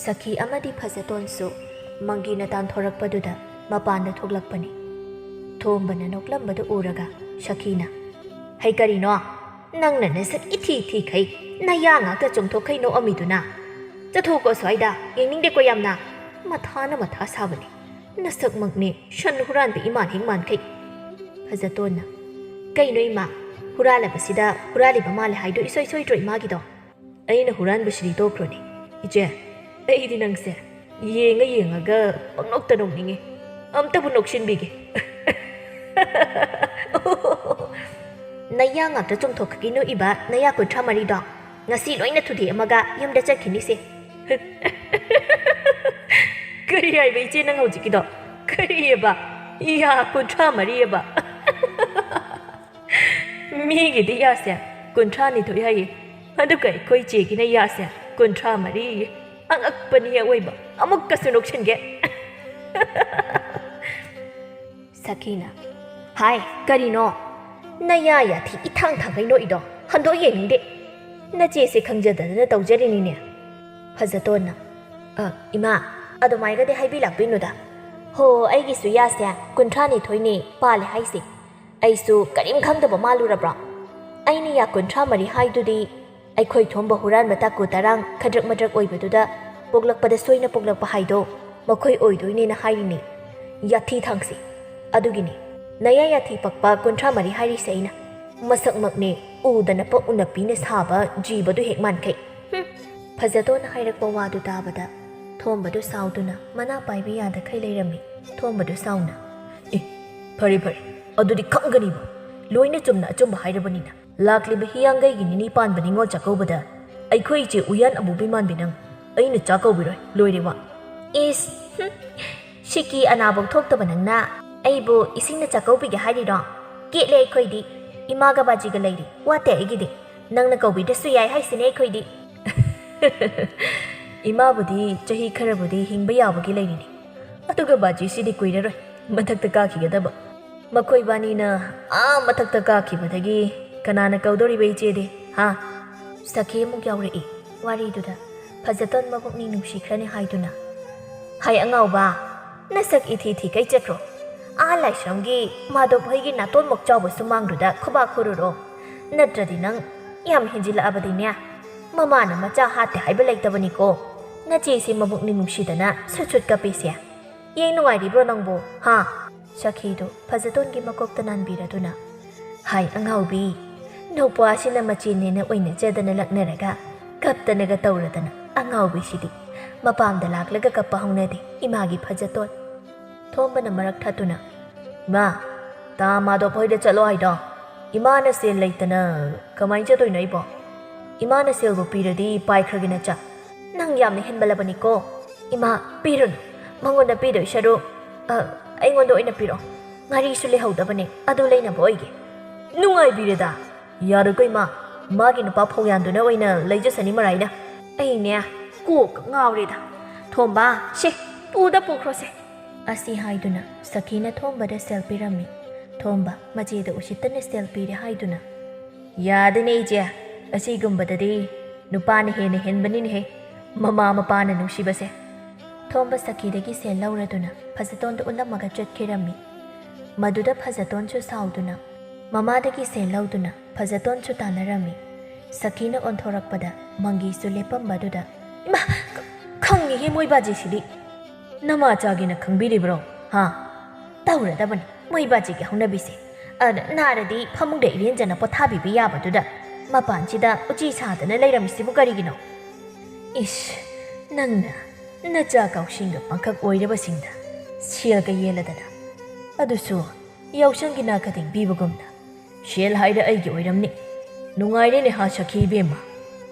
ꯁꯈꯤ ꯑꯃꯗꯤ ꯐꯖꯇꯣꯟꯁꯨ ꯃꯪꯒꯤꯅ ꯇꯥꯟꯊꯣꯔꯛꯄꯗꯨꯗ ꯃꯄꯥꯟꯗ ꯊꯣꯛꯂꯛꯄꯅꯤ꯫ ꯊꯣꯝꯕꯅ ꯅꯣꯛꯂꯝꯕꯗꯨ ꯎꯔꯒ ꯁꯈꯤꯅ, "ꯍꯩ, ꯀꯔꯤꯅꯣ? ꯅꯪꯅ ꯅꯁꯛ ꯏꯊꯤ ꯊꯤꯈꯩ ꯅꯌꯥ ꯉꯥꯛꯇ ꯆꯣꯡꯊꯣꯛꯈꯩ ꯅꯣꯛꯑꯝꯃꯤꯗꯨꯅ? ꯆꯠꯊꯣꯛꯀꯣ ꯑꯁ꯭ꯋꯥꯏꯗ, ꯌꯦꯡꯅꯤꯡꯗꯦꯀꯣ ꯌꯥꯝꯅ꯫ ꯃꯊꯥꯅ ꯃꯊꯥ ꯁꯥꯕꯅꯦ꯫ ꯅꯁꯛꯃꯛꯅꯦ ꯁꯟ ꯍꯨꯔꯥꯟꯕ ꯏꯃꯥꯟ ꯍꯦꯛ ꯃꯥꯟꯈꯩ꯫" ꯐꯖꯇꯣꯟꯅ, "ꯀꯩꯅꯣ ꯏꯃꯥ, ꯍꯨꯔꯥꯜꯂꯕꯁꯤꯗ ꯍꯨꯔꯥꯜꯂꯤꯕ ꯃꯥꯜꯂꯦ ꯍꯥꯏꯗꯣ ꯏꯁꯣꯏ ꯁꯣꯏꯗ꯭ꯔꯣ ꯏꯃꯥꯒꯤꯗꯣ? ꯑꯩꯅ ꯍꯨꯔꯥꯟꯕꯁꯤꯗꯤ ꯇꯣꯛꯈ꯭ꯔꯣꯅꯦ꯫ ꯏꯆꯦ, ꯑꯩꯗꯤ ꯅꯪꯁꯦ ꯌꯦꯡꯉ ꯌꯦꯡꯉꯒ ꯄꯪꯅꯣꯛꯇ ꯅꯣꯛꯅꯤꯡꯉꯤ꯫ ꯑꯝꯇꯕꯨ ꯅꯣꯛꯁꯤꯟꯕꯤꯒꯦ꯫ ꯅꯌꯥ ꯉꯥꯛꯇ ꯆꯨꯝꯊꯣꯛꯈꯤꯅꯨ ꯏꯕ, ꯅꯌꯥ ꯀꯨꯟꯊ꯭ꯔꯥ ꯃꯔꯤꯗꯣ꯫ ꯉꯁꯤ ꯂꯣꯏꯅ ꯊꯨꯗꯦꯛꯑꯝꯃꯒ ꯌꯨꯝꯗ ꯆꯠꯈꯤꯅꯤꯁꯦ꯫ ꯀꯔꯤ ꯍꯥꯏꯕ ꯏꯆꯦ ꯅꯪ ꯍꯧꯖꯤꯛꯀꯤꯗꯣ? ꯀꯔꯤꯑꯕ? ꯌꯥ ꯀꯨꯟꯊ꯭ꯔꯥ ꯃꯔꯤꯑꯕ? ꯃꯤꯒꯤꯗꯤ ꯌꯥꯁꯦ ꯀꯨꯟꯊ꯭ꯔꯥ ꯅꯤꯊꯣꯏ ꯍꯥꯏꯌꯦ, ꯑꯗꯨꯒ ꯑꯩꯈꯣꯏ ꯆꯦꯒꯤꯅ ꯌꯥꯁꯦ ꯀꯨꯟꯊ꯭ꯔꯥ ꯃꯔꯤ ꯍꯥꯏꯌꯦ꯫ ꯑꯉꯛꯄꯅꯤ ꯑꯋꯣꯏꯕ꯫ ꯑꯃꯨꯛꯀꯁꯨ ꯅꯣꯛꯁꯤꯟꯒꯦ꯫ ꯁꯈꯤꯅ, ꯍꯥꯏ, ꯀꯔꯤꯅꯣ? ꯅꯌꯥ ꯌꯥꯊꯤ ꯏꯊꯥꯡ ꯊꯥꯡꯒꯩ ꯅꯣꯛꯏꯗꯣ ꯍꯟꯗꯣꯛ ꯌꯦꯡꯅꯤꯡꯗꯦ꯫ ꯅꯆꯦꯁꯦ ꯈꯪꯖꯗꯗꯅ ꯇꯧꯖꯔꯤꯅꯤꯅꯦ꯫ ꯐꯖꯇꯣꯟꯅ, ꯑ, ꯏꯃꯥ, ꯑꯗꯨꯃꯥꯏꯒꯗꯤ ꯍꯥꯏꯕꯤꯂꯥꯛꯄꯤꯅꯨꯗ꯫ ꯍꯣ, ꯑꯩꯒꯤꯁꯨ ꯌꯥꯁꯦ ꯀꯨꯟꯊ꯭ꯔꯥ ꯅꯤꯊꯣꯏꯅꯦ ꯄꯥꯜꯂꯦ ꯍꯥꯏꯁꯦ꯫ ꯑꯩꯁꯨ ꯀꯔꯤꯝ ꯈꯪꯗꯕ ꯃꯥꯜꯂꯨꯔꯕ꯭ꯔꯣ? ꯑꯩꯅ ꯌꯥ ꯀꯨꯟꯊ꯭ꯔꯥ ꯃꯔꯤ ꯍꯥꯏꯗꯨꯗꯤ ꯑꯩꯈꯣꯏ ꯊꯣꯝꯕ ꯍꯨꯔꯥꯟꯕ ꯇꯥꯀꯨ ꯇꯔꯥꯡ ꯈꯗ꯭ꯔꯛ ꯃꯗ꯭ꯔꯛ ꯑꯣꯏꯕꯗꯨꯗ ꯄꯣꯛꯂꯛꯄꯗ ꯁꯣꯏꯅ ꯄꯣꯛꯂꯛꯄ ꯍꯥꯏꯗꯣ ꯃꯈꯣꯏ ꯑꯣꯏꯗꯣꯏꯅꯦꯅ ꯍꯥꯏꯔꯤꯅꯤ꯫ ꯌꯥꯊꯤ ꯊꯥꯡꯁꯤ꯫ ꯑꯗꯨꯒꯤꯅꯤ ꯅꯌꯥ ꯌꯥꯊꯤ ꯄꯛꯄ ꯀꯨꯟꯊ꯭ꯔꯥ ꯃꯔꯤ ꯍꯥꯏꯔꯤꯁꯦ ꯑꯩꯅ꯫ ꯃꯁꯛꯃꯛꯅꯦ ꯎꯗꯅ ꯄꯛ ꯎꯅꯞꯄꯤꯅ ꯁꯥꯕ ꯖꯤꯕꯗꯨ ꯍꯦꯛ ꯃꯥꯟꯈꯩ꯫ ꯍꯨꯝ! ꯐꯖꯇꯣꯟꯅ ꯍꯥꯏꯔꯛꯄ ꯋꯥꯗꯨ ꯇꯥꯕꯗ ꯊꯣꯝꯕꯗꯨ ꯁꯥꯎꯗꯨꯅ ꯃꯅꯥ ꯄꯥꯏꯕ ꯌꯥꯗꯈꯩ ꯂꯩꯔꯝꯃꯤ꯫ ꯊꯣꯝꯕꯗꯨ ꯁꯥꯎꯅ, "ꯑꯦ, ꯐꯔꯦ ꯐꯔꯦ, ꯑꯗꯨꯗꯤ ꯈꯪꯒꯅꯤꯕ꯫ ꯂꯣꯏꯅ ꯆꯨꯝꯅ ꯑꯆꯨꯝꯕ ꯍꯥꯏꯔꯕꯅꯤꯅ꯫ ꯂꯥꯛꯂꯤꯕ ꯍꯤꯌꯥꯡꯒꯩꯒꯤ ꯅꯤꯅꯤ ꯄꯥꯟꯕ ꯅꯤꯉꯣꯜ ꯆꯥꯛꯀꯧꯕꯗ ꯑꯩꯈꯣꯏ ꯏꯆꯦ ꯎꯌꯥꯟ ꯑꯃꯨꯕꯤ ꯃꯥꯟꯕꯤ ꯅꯪ ꯑꯩꯅ ꯆꯥꯛ ꯀꯧꯕꯤꯔꯣꯏ, ꯂꯣꯏꯔꯦ ꯋꯥ꯫" "ꯏꯁ, ꯍꯨꯝ, ꯁꯤꯀꯤ ꯑꯅꯥꯕꯧ ꯊꯣꯛꯇꯕ ꯅꯪꯅ ꯑꯩꯕꯨ ꯏꯁꯤꯡꯅ ꯆꯥꯛ ꯀꯧꯕꯤꯒꯦ ꯍꯥꯏꯔꯤꯔꯣ? ꯀꯦꯠꯂꯦ ꯑꯩꯈꯣꯏꯗꯤ꯫ ꯏꯃꯥꯒ ꯕꯥꯖꯤꯒ ꯂꯩꯔꯤ, ꯋꯥꯠꯇꯦ ꯑꯩꯒꯤꯗꯤ꯫ ꯅꯪꯅ ꯀꯧꯕꯤꯗ꯭ꯔꯁꯨ ꯌꯥꯏ ꯍꯥꯏꯁꯤꯅꯦ ꯑꯩꯈꯣꯏꯗꯤ꯫" "ꯏꯃꯥꯕꯨꯗꯤ ꯆꯍꯤ ꯈꯔꯕꯨꯗꯤ ꯍꯤꯡꯕ ꯌꯥꯕꯒꯤ ꯂꯩꯔꯤꯅꯤ, ꯑꯗꯨꯒ ꯕꯥꯖꯤꯁꯤꯗꯤ ꯀꯨꯏꯔꯔꯣꯏ ꯃꯊꯛꯇ ꯀꯥꯈꯤꯒꯗꯕ꯫ ꯃꯈꯣꯏ ꯕꯥꯅꯤꯅ ꯑꯥ ꯃꯊꯛꯇ ꯀꯥꯈꯤꯕꯗꯒꯤ ꯀꯅꯥꯅ ꯀꯧꯗꯧꯔꯤꯕ ꯏꯆꯦꯗꯤ, ꯍꯥ?" ꯁꯈꯤ ꯑꯃꯨꯛ ꯌꯥꯎꯔꯛꯏ ꯋꯥꯔꯤꯗꯨꯗ꯫ ꯐꯖꯇꯣꯟ ꯃꯕꯨꯛꯅꯤꯡ ꯅꯨꯡꯁꯤꯈ꯭ꯔꯅꯤ ꯍꯥꯏꯗꯨꯅ, "ꯍꯥꯏ ꯑꯉꯥꯎꯕ, ꯅꯁꯛ ꯏꯊꯤ ꯊꯤ ꯀꯩ ꯆꯠꯈ꯭ꯔꯣ꯫ ꯑꯥ ꯂꯥꯏꯁ꯭ꯔꯝꯒꯤ ꯃꯥꯙꯕ ꯍꯣꯏꯒꯤ ꯅꯥꯇꯣꯟꯃꯨꯛ ꯆꯥꯎꯕ ꯁꯨꯃꯥꯡꯗꯨꯗ ꯈꯨꯕꯥꯛ ꯈꯨꯔꯨꯔꯣ꯫ ꯅꯠꯇ꯭ꯔꯗꯤ ꯅꯪ ꯌꯥꯝ ꯍꯦꯟꯖꯤꯜꯂꯛꯑꯕꯗꯤꯅꯦ, ꯃꯃꯥꯅ ꯃꯆꯥ ꯍꯥꯠꯇꯦ ꯍꯥꯏꯕ ꯂꯩꯇꯕꯅꯤꯀꯣ꯫ ꯅꯆꯦꯁꯤ ꯃꯕꯨꯛꯅꯤꯡ ꯅꯨꯡꯁꯤꯗꯅ ꯁꯨꯠ ꯁꯨꯠ ꯀꯞꯄꯤꯁꯦ꯫ ꯌꯦꯡ ꯅꯨꯡꯉꯥꯏꯔꯤꯕ꯭ꯔꯣ ꯅꯪꯕꯨ, ꯍꯥ?" ꯁꯈꯤꯗꯨ ꯐꯖꯇꯣꯟꯒꯤ ꯃꯀꯣꯛꯇ ꯅꯥꯟꯕꯤꯔꯗꯨꯅ, "ꯍꯥꯏ ꯑꯉꯥꯎꯕꯤ, ꯅꯧꯄ꯭ꯋꯥꯁꯤꯅ ꯃꯆꯦꯅꯦꯅ ꯑꯣꯏꯅꯖꯗꯅ ꯂꯛꯅꯔꯒ ꯀꯞꯇꯅꯒ ꯇꯧꯔꯗꯅ ꯑꯉꯥꯎꯕꯤꯁꯤꯗꯤ꯫ ꯃꯄꯥꯝꯗ ꯂꯥꯛꯂꯒ ꯀꯞꯄ ꯍꯧꯅꯗꯦ ꯏꯃꯥꯒꯤ ꯐꯖꯇꯣꯟ꯫ ꯊꯣꯝꯕꯅ ꯃꯔꯛ ꯊꯠꯇꯨꯅ, "ꯏꯃꯥ, ꯇꯥ ꯃꯥꯗꯣ ꯍꯣꯏꯗ ꯆꯠꯂꯣ ꯍꯥꯏꯗꯣ? ꯏꯃꯥꯅ ꯁꯦꯜ ꯂꯩꯇꯅ ꯀꯃꯥꯏꯅ ꯆꯠꯇꯣꯏꯅꯣ ꯑꯩꯕꯣ? ꯏꯃꯥꯅ ꯁꯦꯜꯕꯨ ꯄꯤꯔꯗꯤ ꯄꯥꯏꯈ꯭ꯔꯒꯦ ꯅꯆꯥ꯫ ꯅꯪ ꯌꯥꯝꯅ ꯍꯦꯟꯕꯂꯕꯅꯤꯀꯣ꯫ ꯏꯃꯥ, ꯄꯤꯔꯨꯅꯨ꯫ ꯃꯉꯣꯟꯗ ꯄꯤꯗꯣꯏ ꯁꯔꯨꯛ, ꯑ, ꯑꯩꯉꯣꯟꯗ ꯑꯣꯏꯅ ꯄꯤꯔꯛꯑꯣ꯫ ꯉꯥꯔꯤꯁꯨ ꯂꯩꯍꯧꯗꯕꯅꯦ, ꯑꯗꯨ ꯂꯩꯅꯕ ꯑꯣꯏꯒꯦ꯫ ꯅꯨꯡꯉꯥꯏꯕꯤꯔꯦꯗ꯫ ꯌꯥꯔꯣꯏꯀꯣ ꯏꯃꯥ, ꯃꯥꯒꯤ ꯅꯨꯄꯥ ꯐꯧꯌꯥꯟꯗꯨꯅ ꯑꯣꯏꯅ ꯂꯩꯖꯁꯅꯤ ꯃꯔꯥꯏꯅ꯫ ꯑꯩꯅꯦ ꯀꯣꯛ ꯉꯥꯎꯔꯦꯗ꯫ ꯊꯣꯝꯕ, ꯁꯦ, ꯄꯨꯗ ꯄꯨꯈ꯭ꯔꯣꯁꯦ꯫" ꯑꯁꯤ ꯍꯥꯏꯗꯨꯅ ꯁꯈꯤꯅ ꯊꯣꯝꯕꯗ ꯁꯦꯜ ꯄꯤꯔꯝꯃꯤ꯫ ꯊꯣꯝꯕ ꯃꯆꯦꯗ ꯎꯁꯤꯠꯇꯅ ꯁꯦꯜ ꯄꯤꯔꯦ ꯍꯥꯏꯗꯨꯅ, "ꯌꯥꯗꯦꯅꯦ ꯏꯆꯦ, ꯑꯁꯤꯒꯨꯝꯕꯗꯗꯤ ꯅꯨꯄꯥꯅ ꯍꯦꯟꯅ ꯍꯦꯟꯕꯅꯤꯅꯦꯍꯦ, ꯃꯃꯥ ꯃꯄꯥꯅ ꯅꯨꯡꯁꯤꯕꯁꯦ꯫" ꯊꯣꯝꯕ ꯁꯈꯤꯗꯒꯤ ꯁꯦꯜ ꯂꯧꯔꯗꯨꯅ ꯐꯖꯇꯣꯟꯗ ꯎꯠꯂꯝꯃꯒ ꯆꯠꯈꯤꯔꯝꯃꯤ꯫ ꯃꯗꯨꯗ ꯐꯖꯇꯣꯟꯁꯨ ꯁꯥꯎꯗꯨꯅ ꯃꯃꯥꯗꯒꯤ ꯁꯦꯜ ꯂꯧꯗꯨꯅ ꯐꯖꯇꯣꯟꯁꯨ ꯇꯥꯟꯅꯔꯝꯃꯤ꯫ ꯁꯈꯤꯅ ꯑꯣꯟꯊꯣꯔꯛꯄꯗ ꯃꯪꯒꯤꯁꯨ ꯂꯦꯞꯄꯝꯕꯗꯨꯗ, "ꯏꯃꯥ, ꯈ-, ꯈꯪꯉꯤꯍꯦ ꯃꯣꯏ ꯕꯥꯖꯤꯁꯤꯗꯤ꯫ ꯅꯃꯥꯆꯥꯒꯤꯅ ꯈꯪꯕꯤꯔꯤꯕ꯭ꯔꯣ? ꯍꯥ? ꯇꯧꯔꯗꯕꯅꯤ ꯃꯣꯏ ꯕꯥꯖꯤꯒꯤ ꯍꯧꯅꯕꯤꯁꯦ꯫ ꯑ, ꯅꯥꯔꯗꯤ ꯐꯃꯨꯡꯗ ꯏꯔꯦꯟꯖꯅ ꯄꯣꯊꯥꯕꯤꯕ ꯌꯥꯕꯗꯨꯗ ꯃꯄꯥꯟꯁꯤꯗ ꯎꯆꯤ ꯁꯥꯗꯅ ꯂꯩꯔꯝꯃꯤꯁꯤꯕꯨ ꯀꯔꯤꯒꯤꯅꯣ? ꯏꯁ, ꯅꯪꯅ ꯅꯆꯥ ꯀꯥꯎꯁꯤꯡꯒ ꯄꯥꯡꯈꯛ ꯑꯣꯏꯔꯕꯁꯤꯡꯗ ꯁꯦꯜꯒ ꯌꯦꯜꯂꯗꯅ, ꯑꯗꯨꯁꯨ ꯌꯥꯎꯁꯪꯒꯤ ꯅꯥꯀꯗꯦꯡ ꯄꯤꯕꯒꯨꯝꯅ꯫ ꯁꯦꯜ ꯍꯥꯏꯔ ꯑꯩꯒꯤ ꯑꯣꯏꯔꯝꯅꯤ꯫ ꯅꯨꯡꯉꯥꯏꯔꯦꯅꯦ ꯍꯥ ꯁꯈꯤ ꯏꯕꯦꯝꯃ꯫"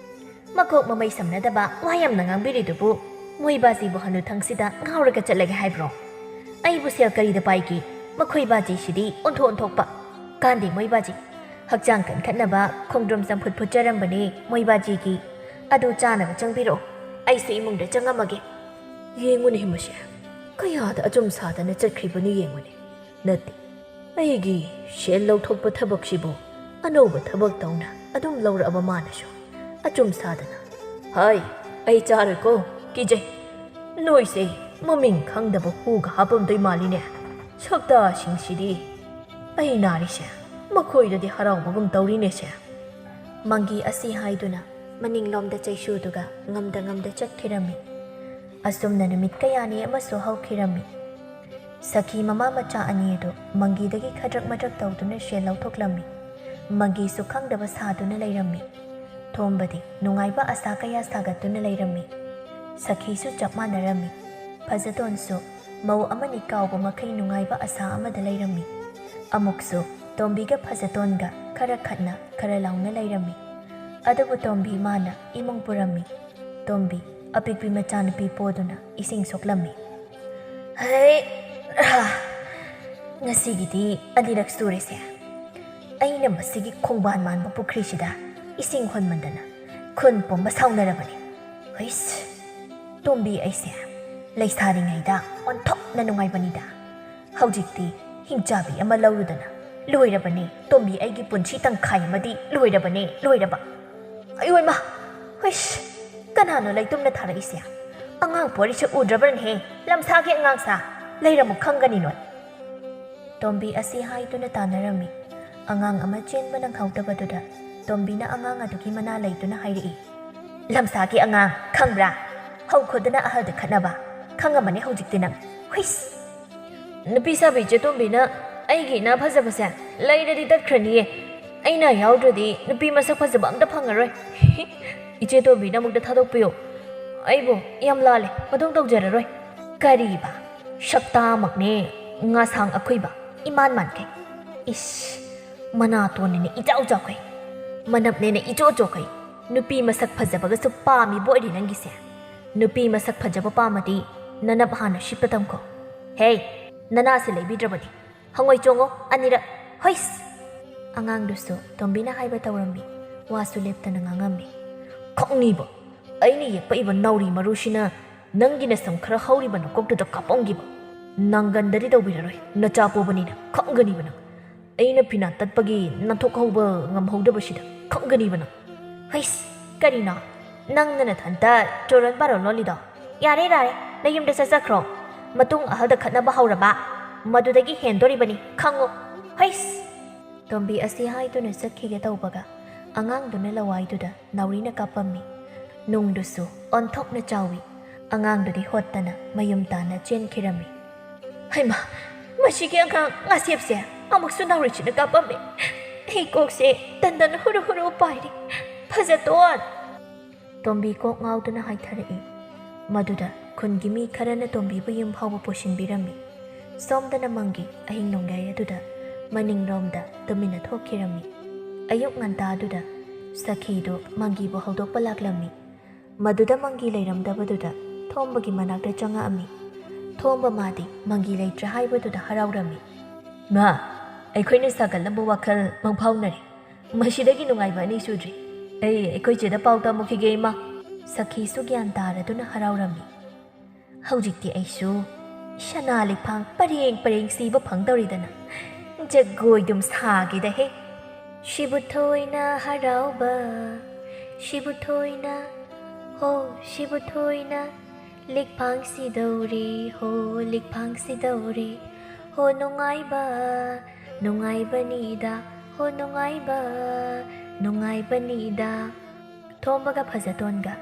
ꯃꯀꯣꯛ ꯃꯃꯩ ꯁꯝꯅꯗꯕ ꯋꯥ ꯌꯥꯝꯅ ꯉꯥꯡꯕꯤꯔꯤꯗꯨꯕꯨ ꯃꯣꯏ ꯕꯥꯖꯤꯕꯨ ꯍꯅꯨꯊꯪꯁꯤꯗ ꯉꯥꯎꯔꯒ ꯆꯠꯂꯒꯦ ꯍꯥꯏꯕ꯭ꯔꯣ? ꯑꯩꯕꯨ ꯁꯦꯜ ꯀꯔꯤꯗ ꯄꯥꯏꯒꯦ? ꯃꯈꯣꯏ ꯕꯥꯖꯤꯁꯤꯗꯤ ꯑꯣꯟꯊꯣꯛ ꯑꯣꯟꯊꯣꯛꯄ꯫ ꯀꯥꯟꯗꯦ ꯃꯣꯏ ꯕꯥꯖꯤ꯫ ꯍꯛꯆꯥꯡ ꯀꯟꯈꯠꯅꯕ ꯈꯣꯡꯗ꯭ꯔꯨꯝ ꯆꯝꯐꯨꯠ ꯐꯨꯠꯆꯔꯝꯕꯅꯦ ꯃꯣꯏ ꯕꯥꯖꯤꯒꯤ꯫ ꯑꯗꯨ ꯆꯥꯅꯕ ꯆꯪꯕꯤꯔꯛꯑꯣ꯫ ꯑꯩꯁꯨ ꯏꯃꯨꯡꯗ ꯆꯪꯉꯝꯃꯒꯦ꯫ ꯌꯦꯡꯉꯨꯅꯦ ꯃꯁꯦ, ꯀꯌꯥꯗ ꯑꯆꯨꯝ ꯁꯥꯗꯅ ꯆꯠꯈ꯭ꯔꯤꯕꯅꯣ ꯌꯦꯡꯉꯨꯅꯦ꯫ ꯅꯠꯇꯦ, ꯑꯩꯒꯤ ꯁꯦꯜ ꯂꯧꯊꯣꯛꯄ ꯊꯕꯛꯁꯤꯕꯨ ꯑꯅꯧꯕ ꯊꯕꯛ ꯇꯧꯅ ꯑꯗꯨꯝ ꯂꯧꯔꯛꯑꯕ ꯃꯥꯅꯁꯨ꯫ ꯑꯆꯨꯝ ꯁꯥꯗꯅ꯫ ꯍꯥꯏ, ꯑꯩ ꯆꯥꯔꯣꯏꯀꯣ, ꯀꯤꯖꯩ꯫ ꯅꯣꯏꯁꯦ ꯃꯃꯤꯡ ꯈꯪꯗꯕ ꯍꯨꯒ ꯍꯥꯞꯄꯝꯗꯣꯏ ꯃꯥꯜꯂꯤꯅꯦ꯫ ꯁꯛꯇꯥꯁꯤꯡꯁꯤꯗꯤ꯫ ꯑꯩ ꯅꯥꯔꯤꯁꯦ ꯃꯈꯣꯏꯗꯗꯤ ꯍꯔꯥꯎꯕꯒꯨꯝ ꯇꯧꯔꯤꯅꯦꯁꯦ꯫ ꯃꯪꯒꯤ ꯑꯁꯤ ꯍꯥꯏꯗꯨꯅ ꯃꯅꯤꯡꯂꯣꯝꯗ ꯆꯩꯁꯨꯗꯨꯒ ꯉꯝꯗ ꯉꯝꯗ ꯆꯠꯈꯤꯔꯝꯃꯤ꯫ ꯑꯁꯨꯝꯅ ꯅꯨꯃꯤꯠ ꯀꯌꯥꯅꯤ ꯑꯃꯁꯨ ꯍꯧꯈꯤꯔꯝꯃꯤ꯫ ꯁꯈꯤ ꯃꯃꯥ ꯃꯆꯥ ꯑꯅꯤ ꯑꯗꯨ ꯃꯪꯒꯤꯗꯒꯤ ꯈꯗ꯭ꯔꯛ ꯃꯗ꯭ꯔꯛ ꯇꯧꯗꯨꯅ ꯁꯦꯜ ꯂꯧꯊꯣꯛꯂꯝꯃꯤ꯫ ꯃꯪꯒꯤꯁꯨ ꯈꯪꯗꯕ ꯁꯥꯗꯨꯅ ꯂꯩꯔꯝꯃꯤ꯫ ꯇꯣꯝꯕꯗꯤ ꯅꯨꯡꯉꯥꯏꯕ ꯑꯁꯥ ꯀꯌꯥ ꯁꯥꯒꯠꯇꯨꯅ ꯂꯩꯔꯝꯃꯤ꯫ ꯁꯈꯤꯁꯨ ꯆꯞ ꯃꯥꯟꯅꯔꯝꯃꯤ꯫ ꯐꯖꯇꯣꯟꯁꯨ ꯃꯧ ꯑꯃꯅꯤ ꯀꯥꯎꯕ ꯃꯈꯩ ꯅꯨꯡꯉꯥꯏꯕ ꯑꯁꯥ ꯑꯃꯗ ꯂꯩꯔꯝꯃꯤ꯫ ꯑꯃꯨꯛꯁꯨ ꯇꯣꯝꯕꯤꯒ ꯐꯖꯇꯣꯟꯒ ꯈꯔ ꯈꯠꯅ ꯈꯔ ꯂꯥꯎꯅ ꯂꯩꯔꯝꯃꯤ꯫ ꯑꯗꯨꯕꯨ ꯇꯣꯝꯕꯤ ꯃꯥꯅ ꯏꯃꯨꯡ ꯄꯨꯔꯝꯃꯤ꯫ ꯇꯣꯝꯕꯤ ꯑꯄꯤꯛꯄꯤ ꯃꯆꯥꯅꯨꯄꯤ ꯄꯣꯗꯨꯅ ꯏꯁꯤꯡ ꯁꯣꯛꯂꯝꯃꯤ꯫ "ꯍꯩ, ꯔꯥ, ꯉꯁꯤꯒꯤꯗꯤ ꯑꯅꯤꯔꯛ ꯁꯨꯔꯦꯁꯦ꯫ ꯑꯩꯅ ꯃꯁꯤꯒꯤ ꯈꯣꯡꯕꯥꯟ ꯃꯥꯟꯕ ꯄꯨꯈ꯭ꯔꯤꯁꯤꯗ ꯏꯁꯤꯡ ꯍꯣꯟꯃꯟꯗꯅ ꯈꯨꯟ ꯄꯨꯝꯕ ꯁꯥꯎꯅꯔꯕꯅꯤ꯫ ꯍꯩꯁ, ꯇꯣꯝꯕꯤ ꯑꯩꯁꯦ ꯂꯩꯁꯥꯔꯤꯉꯩꯗ ꯑꯣꯟꯊꯣꯛꯅ ꯅꯨꯡꯉꯥꯏꯕꯅꯤꯗ꯫ ꯍꯧꯖꯤꯛꯇꯤ ꯍꯤꯡꯆꯥꯕꯤ ꯑꯃ ꯂꯧꯔꯨꯗꯅ ꯂꯣꯏꯔꯕꯅꯤ꯫ ꯇꯣꯝꯕꯤ ꯑꯩꯒꯤ ꯄꯨꯟꯁꯤ ꯇꯪꯈꯥꯏ ꯑꯃꯗꯤ ꯂꯣꯏꯔꯕꯅꯤ, ꯂꯣꯏꯔꯕ꯫ ꯑꯌꯣꯏꯃ! ꯍꯨꯏꯁ! ꯀꯅꯥꯅꯣ ꯂꯩꯇꯨꯝꯅ ꯊꯥꯔꯛꯏꯁꯦ? ꯑꯉꯥꯡ ꯄꯣꯔꯤꯁꯦ ꯎꯗ꯭ꯔꯕ꯭ꯔꯅꯦꯍꯦ? ꯂꯝꯁꯥꯒꯤ ꯑꯉꯥꯡꯁꯥ! ꯂꯩꯔꯝꯃꯨ ꯈꯪꯒꯅꯤ ꯅꯣꯏ!" ꯇꯣꯝꯕꯤ ꯑꯁꯤ ꯍꯥꯏꯗꯨꯅ ꯇꯥꯟꯅꯔꯝꯃꯤ꯫ ꯑꯉꯥꯡ ꯑꯃ ꯆꯦꯟꯕ ꯅꯪꯍꯧꯗꯕꯗꯨꯗ ꯇꯣꯝꯕꯤꯅ ꯑꯉꯥꯡ ꯑꯗꯨꯒꯤ ꯃꯅꯥ ꯂꯩꯗꯨꯅ ꯍꯥꯏꯔꯛꯏ꯫ "ꯂꯝꯁꯥꯒꯤ ꯑꯉꯥꯡ ꯈꯪꯕ꯭ꯔꯥ? ꯍꯧꯈꯣꯗꯅ ꯑꯍꯜꯗ ꯈꯠꯅꯕ꯫ ꯈꯪꯉꯝꯃꯅꯤ ꯍꯧꯖꯤꯛꯇꯤ ꯅꯪ꯫ ꯍꯨꯏꯁ!" "ꯅꯨꯄꯤ ꯁꯥꯕꯤ ꯏꯆꯦ ꯇꯣꯝꯕꯤꯅ ꯑꯩꯒꯤ ꯏꯅꯥ ꯐꯖꯕꯁꯦ ꯂꯩꯔꯗꯤ ꯇꯠꯈ꯭ꯔꯅꯤꯌꯦ꯫ ꯑꯩꯅ ꯌꯥꯎꯗ꯭ꯔꯗꯤ ꯅꯨꯄꯤ ꯃꯁꯛ ꯐꯖꯕ ꯑꯝꯇ ꯐꯪꯉꯔꯣꯏ꯫ ꯏꯆꯦ ꯇꯣꯝꯕꯤꯅ ꯑꯃꯨꯛꯇ ꯊꯥꯗꯣꯛꯄꯤꯌꯨ꯫ ꯑꯩꯕꯨ ꯌꯥꯝ ꯂꯥꯜꯂꯦ, ꯃꯇꯨꯡ ꯇꯧꯖꯔꯔꯣꯏ꯫" ꯀꯔꯤꯕ? ꯁꯛꯇꯥꯃꯛꯅꯦ ꯉꯥꯁꯥꯡ ꯑꯈꯨꯏꯕ, ꯏꯃꯥꯟ ꯃꯥꯟꯈꯩ꯫ ꯏꯁ! ꯃꯅꯥꯇꯣꯟꯅꯤꯅ ꯏꯆꯥꯎ ꯆꯥꯎꯈꯩ, ꯃꯅꯞꯅꯦꯅ ꯏꯆꯣ ꯆꯣꯈꯩ꯫ ꯅꯨꯄꯤ ꯃꯁꯛ ꯐꯖꯕꯒꯁꯨ ꯄꯥꯝꯃꯤꯕ ꯑꯣꯏꯔꯦ ꯅꯪꯒꯤꯁꯦ꯫ ꯅꯨꯄꯤ ꯃꯁꯛ ꯐꯖꯕ ꯄꯥꯝꯃꯗꯤ ꯅꯅꯞ ꯍꯥꯟꯅ ꯁꯤꯠꯄ ꯇꯝꯈꯣ꯫ ꯍꯦ! ꯅꯅꯥꯁꯦ ꯂꯩꯕꯤꯗ꯭ꯔꯕꯅꯤ꯫ ꯍꯪꯉꯣꯏ ꯆꯣꯡꯉꯣ ꯑꯅꯤꯔꯛ꯫ ꯍꯣꯏꯁ! ꯑꯉꯥꯡꯗꯨꯁꯨ ꯇꯣꯝꯕꯤꯅ ꯍꯥꯏꯕ ꯇꯧꯔꯝꯃꯤ꯫ ꯋꯥꯁꯨ ꯂꯦꯞꯇꯅ ꯉꯥꯡꯉꯝꯃꯤ꯫ "ꯈꯪꯅꯤꯕ, ꯑꯩꯅ ꯌꯦꯛꯄꯛꯏꯕ ꯅꯥꯎꯔꯤ ꯃꯔꯨꯁꯤꯅ ꯅꯪꯒꯤ ꯅꯁꯝ ꯈꯔ ꯍꯧꯔꯤꯕ ꯅꯀꯣꯛꯇꯨꯗ ꯀꯥꯞꯄꯝꯈꯤꯕ꯫ ꯅꯪꯒꯟꯗꯗꯤ ꯇꯧꯕꯤꯔꯔꯣꯏ, ꯅꯆꯥ ꯄꯣꯕꯅꯤꯅ ꯈꯪꯒꯅꯤꯕ ꯅꯪ꯫ ꯑꯩꯅ ꯐꯤꯅꯥ ꯇꯠꯄꯒꯤ ꯅꯥꯟꯊꯣꯛꯍꯧꯕ ꯉꯝꯍꯧꯗꯕꯁꯤꯗ ꯈꯪꯒꯅꯤꯕ ꯅꯪ꯫" "ꯍꯩꯁ! ꯀꯔꯤꯅꯣ? ꯅꯪꯅ ꯅꯊꯟꯇ ꯆꯣꯔꯣꯟ ꯄꯥꯔꯣꯟ ꯂꯣꯜꯂꯤꯗꯣ? ꯌꯥꯔꯦ, ꯌꯥꯔꯦ, ꯅꯌꯨꯝꯗ ꯆꯠꯆꯈ꯭ꯔꯣ꯫ ꯃꯇꯨꯡ ꯑꯍꯜꯗ ꯈꯠꯅꯕ ꯍꯧꯔꯕ, ꯃꯗꯨꯗꯒꯤ ꯍꯦꯟꯗꯣꯔꯤꯕꯅꯤ, ꯈꯪꯉꯨ꯫ ꯍꯩꯁ!" ꯇꯣꯝꯕꯤ ꯑꯁꯤ ꯍꯥꯏꯗꯨꯅ ꯆꯠꯈꯤꯒꯦ ꯇꯧꯕꯒ, ꯑꯉꯥꯡꯗꯨꯅ ꯂꯋꯥꯏꯗꯨꯗ ꯅꯥꯎꯔꯤꯅ ꯀꯥꯞꯄꯝꯃꯤ꯫ ꯅꯨꯡꯗꯨꯁꯨ ꯑꯣꯟꯊꯣꯛꯅ ꯆꯥꯎꯏ꯫ ꯑꯉꯥꯡꯗꯨꯗꯤ ꯍꯣꯠꯇꯅ ꯃꯌꯨꯝ ꯇꯥꯟꯅ ꯆꯦꯟꯈꯤꯔꯝꯃꯤ꯫ "ꯍꯩꯃꯥ! ꯃꯁꯤꯒꯤ ꯑꯉꯥꯡ ꯉꯥꯁꯦꯞꯁꯦ ꯑꯃꯨꯛꯁꯨ ꯅꯥꯎꯔꯤꯁꯤꯅ ꯀꯥꯞꯄꯝꯃꯦ꯫ ꯑꯩ ꯀꯣꯛꯁꯦ ꯇꯟꯗꯟ ꯍꯨꯔꯨ ꯍꯨꯔꯨ ꯄꯥꯏꯔꯤ꯫ "ꯐꯖꯇꯣꯟ!" ꯇꯣꯝꯕꯤ ꯀꯣꯛ ꯉꯥꯎꯗꯨꯅ ꯍꯥꯏꯊꯔꯛꯏ꯫ ꯃꯗꯨꯗ ꯈꯨꯟꯒꯤ ꯃꯤ ꯈꯔꯅ ꯇꯣꯝꯕꯤꯕꯨ ꯌꯨꯝ ꯐꯥꯎꯕ ꯄꯨꯁꯤꯟꯕꯤꯔꯝꯃꯤ꯫ ꯁꯣꯝꯗꯅ ꯃꯪꯒꯤ ꯑꯍꯤꯡ ꯅꯣꯡꯌꯥꯏ ꯑꯗꯨꯗ ꯃꯅꯤꯡꯂꯣꯝꯗ ꯇꯨꯃꯤꯟꯅ ꯊꯣꯛꯈꯤꯔꯝꯃꯤ꯫ ꯑꯌꯨꯛ ꯉꯟꯇꯥꯗꯨꯗ ꯁꯈꯤꯗꯨ ꯃꯪꯒꯤꯕꯨ ꯍꯧꯗꯣꯛꯄ ꯂꯥꯛꯂꯝꯃꯤ꯫ ꯃꯗꯨꯗ ꯃꯪꯒꯤ ꯂꯩꯔꯝꯗꯕꯗꯨꯗ ꯊꯣꯝꯕꯒꯤ ꯃꯅꯥꯛꯇ ꯆꯪꯉꯛꯑꯝꯃꯤ꯫ ꯊꯣꯝꯕ ꯃꯥꯗꯤ ꯃꯪꯒꯤ ꯂꯩꯇ꯭ꯔꯦ ꯍꯥꯏꯕꯗꯨꯗ ꯍꯔꯥꯎꯔꯝꯃꯤ꯫ "ꯃꯥ, ꯑꯩꯈꯣꯏꯅ ꯁꯥꯒꯠꯂꯝꯕ ꯋꯥꯈꯜ ꯃꯪꯐꯥꯎꯅꯔꯦ꯫ ꯃꯁꯤꯗꯒꯤ ꯅꯨꯡꯉꯥꯏꯕ ꯑꯅꯤ ꯁꯨꯗ꯭ꯔꯤ꯫ ꯑꯩ ꯑꯩꯈꯣꯏ ꯆꯦꯗ ꯄꯥꯎ ꯇꯝꯃꯨꯈꯤꯒꯦ, ꯏꯃꯥ꯫" ꯁꯈꯤꯁꯨ ꯒ꯭ꯌꯥꯟ ꯇꯥꯔꯗꯨꯅ ꯍꯔꯥꯎꯔꯝꯃꯤ꯫ "ꯍꯧꯖꯤꯛꯇꯤ ꯑꯩꯁꯨ ꯁꯅꯥ ꯂꯤꯛꯐꯥꯡ ꯄꯔꯦꯡ ꯄꯔꯦꯡ ꯁꯤꯕ ꯐꯪꯗꯧꯔꯤꯗꯅ꯫ ꯖꯒꯣꯏꯗꯨꯝ ꯁꯥꯒꯦꯗꯍꯦ꯫" ꯁꯤꯕꯨ ꯊꯣꯏꯅ ꯍꯔꯥꯎꯕ, ꯁꯤꯕꯨ ꯊꯣꯏꯅ, ꯍꯣ, ꯁꯤꯕꯨ ꯊꯣꯏꯅ ꯂꯤꯛꯐꯥꯡ ꯁꯤꯗꯧꯔꯦ, ꯍꯣ, ꯂꯤꯛꯐꯥꯡ ꯁꯤꯗꯧꯔꯦ, ꯍꯣ, ꯅꯨꯡꯉꯥꯏꯕ, ꯅꯨꯡꯉꯥꯏꯕꯅꯤꯗ, ꯍꯣ, ꯅꯨꯡꯉꯥꯏꯕ, ꯅꯨꯡꯉꯥꯏꯕꯅꯤꯗ꯫ ꯊꯣꯝꯕꯒ ꯐꯖꯇꯣꯟꯒ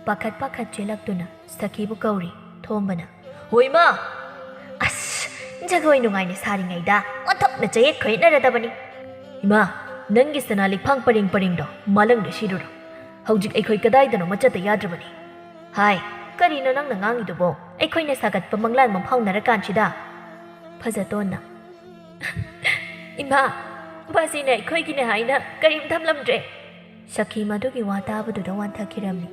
ꯄꯥꯈꯠ ꯄꯥꯈꯠ ꯆꯦꯜꯂꯛꯇꯨꯅ ꯁꯈꯤꯕꯨ ꯀꯧꯔꯤ꯫ ꯊꯣꯝꯕꯅ, "ꯍꯣꯏ, ꯏꯃꯥ!" "ꯑꯁ, ꯖꯒꯣꯏ ꯅꯨꯡꯉꯥꯏꯅ ꯁꯥꯔꯤꯉꯩꯗ ꯑꯣꯟꯊꯣꯛꯅ ꯆꯌꯦꯠ ꯈꯣꯏꯌꯦꯠꯅꯔꯗꯕꯅꯤ꯫" "ꯏꯃꯥ, ꯅꯪꯒꯤ ꯁꯅꯥ ꯂꯤꯛꯐꯥꯡ ꯄꯔꯦꯡ ꯄꯔꯦꯡꯗꯣ ꯃꯥꯂꯪꯗ ꯁꯤꯔꯨꯔꯣ꯫ ꯍꯧꯖꯤꯛ ꯑꯩꯈꯣꯏ ꯀꯗꯥꯏꯗꯅꯣꯃ ꯆꯠꯇ ꯌꯥꯗ꯭ꯔꯕꯅꯤ꯫" "ꯍꯥꯏ, ꯀꯔꯤꯅꯣ ꯅꯪꯅ ꯉꯥꯡꯉꯤꯗꯨꯕꯣ? ꯑꯩꯈꯣꯏꯅ ꯁꯥꯒꯠꯄ ꯃꯪꯂꯥꯟ ꯃꯪꯐꯥꯎꯅꯔꯀꯥꯟꯁꯤꯗ?" ꯐꯖꯇꯣꯟꯅ, "ꯏꯃꯥ, ꯕꯥꯖꯤꯅ ꯑꯩꯈꯣꯏꯒꯤꯅꯦ ꯍꯥꯏꯅ ꯀꯔꯤꯝ ꯊꯝꯂꯝꯗ꯭ꯔꯦ꯫" ꯁꯈꯤ ꯃꯗꯨꯒꯤ ꯋꯥ ꯇꯥꯕꯗꯨꯗ ꯋꯥꯟꯊꯈꯤꯔꯝꯃꯤ꯫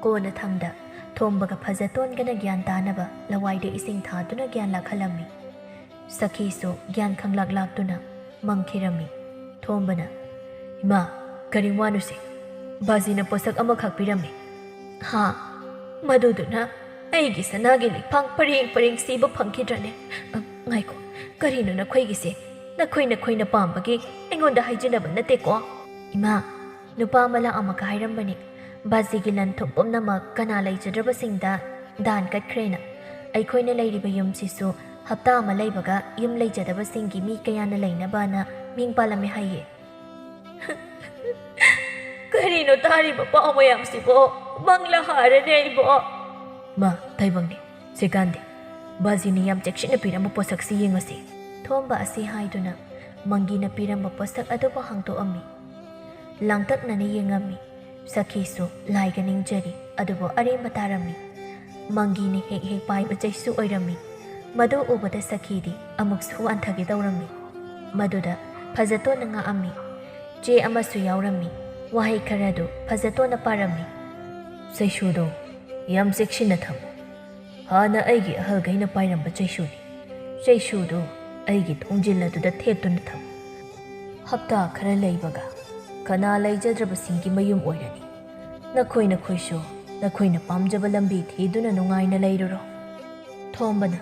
ꯀꯣꯟꯅꯊꯪꯗ ꯊꯣꯝꯕꯒ ꯐꯖꯇꯣꯟꯒꯅ ꯒ꯭ꯌꯥꯟ ꯇꯥꯅꯕ ꯂꯋꯥꯏꯗ ꯏꯁꯤꯡ ꯊꯥꯗꯨꯅ ꯒ꯭ꯌꯥꯟ ꯂꯥꯛꯍꯜꯂꯝꯃꯤ꯫ ꯁꯈꯤꯁꯨ ꯒ꯭ꯌꯥꯟ ꯈꯪꯂꯥꯛ ꯂꯥꯛꯇꯨꯅ ꯃꯪꯈꯤꯔꯝꯃꯤ꯫ ꯊꯣꯝꯕꯅ, "ꯏꯃꯥ, ꯀꯔꯤ ꯋꯥꯅꯣꯁꯦ? ꯕꯥꯖꯤꯅ ꯄꯣꯠꯁꯛ ꯑꯃꯈꯛ ꯄꯤꯔꯝꯃꯤ꯫" "ꯍꯥ?" "ꯃꯗꯨꯗꯨꯅ ꯑꯩꯒꯤ ꯁꯅꯥꯒꯤ ꯂꯤꯛꯐꯥꯡ ꯄꯔꯦꯡ ꯄꯔꯦꯡ ꯁꯤꯕ ꯐꯪꯈꯤꯗ꯭ꯔꯅꯦ? ꯑ, ꯉꯥꯏꯈꯣ, ꯀꯔꯤꯅꯣ ꯅꯈꯣꯏꯒꯤꯁꯦ? ꯅꯈꯣꯏ ꯅꯈꯣꯏꯅ ꯄꯥꯝꯕꯒꯤ ꯑꯩꯉꯣꯟꯗ ꯍꯥꯏꯖꯤꯟꯅꯕ ꯅꯠꯇꯦꯀꯣ?" "ꯏꯃꯥ, ꯅꯨꯄꯥ ꯑꯃ ꯂꯥꯛꯑꯝꯃꯒ ꯍꯥꯏꯔꯝꯕꯅꯤ, ꯕꯥꯖꯤꯒꯤ ꯂꯟ ꯊꯨꯝ ꯄꯨꯝꯅꯃꯛ ꯀꯅꯥ ꯂꯩꯖꯗ꯭ꯔꯕꯁꯤꯡꯗ ꯗꯥꯟ ꯀꯠꯈ꯭ꯔꯦꯅ꯫ ꯑꯩꯈꯣꯏꯅ ꯂꯩꯔꯤꯕ ꯌꯨꯝꯁꯤꯁꯨ ꯍꯞꯇꯥ ꯑꯃ ꯂꯩꯕꯒ ꯌꯨꯝ ꯂꯩꯖꯗꯕꯁꯤꯡꯒꯤ ꯃꯤ ꯀꯌꯥꯅ ꯂꯩꯅꯕꯅ ꯃꯤꯡ ꯄꯥꯜꯂꯝꯃꯦ ꯍꯥꯏꯌꯦ꯫" "ꯀꯔꯤꯅꯣ ꯇꯥꯔꯤꯕ ꯄꯥꯎ ꯃꯌꯥꯝꯁꯤꯕꯣ? ꯃꯪꯂꯥ ꯍꯥꯔꯅꯦ ꯑꯩꯕꯣ?" "ꯃꯥ, ꯇꯥꯏꯕꯪꯅꯦ, ꯁꯤꯀꯥꯟꯗꯦ, ꯕꯥꯖꯤꯅ ꯌꯥꯝ ꯆꯦꯛꯁꯤꯟꯅ ꯄꯤꯔꯝꯕ ꯄꯣꯠꯁꯛꯁꯤ ꯌꯦꯡꯉꯁꯤ꯫" ꯊꯣꯝꯕ ꯑꯁꯤ ꯍꯥꯏꯗꯨꯅ ꯃꯪꯒꯤꯅ ꯄꯤꯔꯝꯕ ꯄꯣꯠꯁꯛ ꯑꯗꯨꯕꯨ ꯍꯥꯡꯗꯣꯛꯑꯝꯃꯤ꯫ ꯂꯥꯡꯇꯛꯅꯅ ꯌꯦꯡꯉꯝꯃꯤ꯫ ꯁꯈꯤꯁꯨ ꯂꯥꯏꯒ ꯅꯤꯡꯖꯔꯤ, ꯑꯗꯨꯕꯨ ꯑꯔꯦꯝꯕ ꯇꯥꯔꯝꯃꯤ꯫ ꯃꯪꯒꯤꯅ ꯍꯦꯛ ꯍꯦꯛ ꯄꯥꯏꯕ ꯆꯩꯁꯨ ꯑꯣꯏꯔꯝꯃꯤ꯫ ꯃꯗꯨ ꯎꯕꯗ ꯁꯈꯤꯗꯤ ꯑꯃꯨꯛꯁꯨ ꯋꯥꯟꯊꯒꯦ ꯇꯧꯔꯝꯃꯤ꯫ ꯃꯗꯨꯗ ꯐꯖꯇꯣꯟꯅ ꯉꯥꯛꯑꯝꯃꯤ꯫ ꯆꯦ ꯑꯃꯁꯨ ꯌꯥꯎꯔꯝꯃꯤ꯫ ꯋꯥꯍꯩ ꯈꯔꯗꯨ ꯐꯖꯇꯣꯟꯅ ꯄꯥꯔꯝꯃꯤ꯫ "ꯆꯩꯁꯨꯗꯣ ꯌꯥꯝ ꯆꯦꯛꯁꯤꯟꯅ ꯊꯝꯃꯨ꯫ ꯍꯥꯟꯅ ꯑꯩꯒꯤ ꯑꯍꯜꯈꯩꯅ ꯄꯥꯏꯔꯝꯕ ꯆꯩꯁꯨꯅꯤ꯫ ꯆꯩꯁꯨꯗꯨ ꯑꯩꯒꯤ ꯊꯣꯡꯖꯤꯜ ꯑꯗꯨꯗ ꯊꯦꯠꯇꯨꯅ ꯊꯝꯃꯨ꯫ ꯍꯞꯇꯥ ꯈꯔ ꯂꯩꯕꯒ ꯀꯅꯥ ꯂꯩꯖꯗ꯭ꯔꯕꯁꯤꯡꯒꯤ ꯃꯌꯨꯝ ꯑꯣꯏꯔꯅꯤ꯫ ꯅꯈꯣꯏ ꯅꯈꯣꯏꯁꯨ ꯅꯈꯣꯏꯅ ꯄꯥꯝꯖꯕ ꯂꯝꯕꯤ ꯊꯤꯗꯨꯅ ꯅꯨꯡꯉꯥꯏꯅ ꯂꯩꯔꯨꯔꯣ꯫" ꯊꯣꯝꯕꯅ,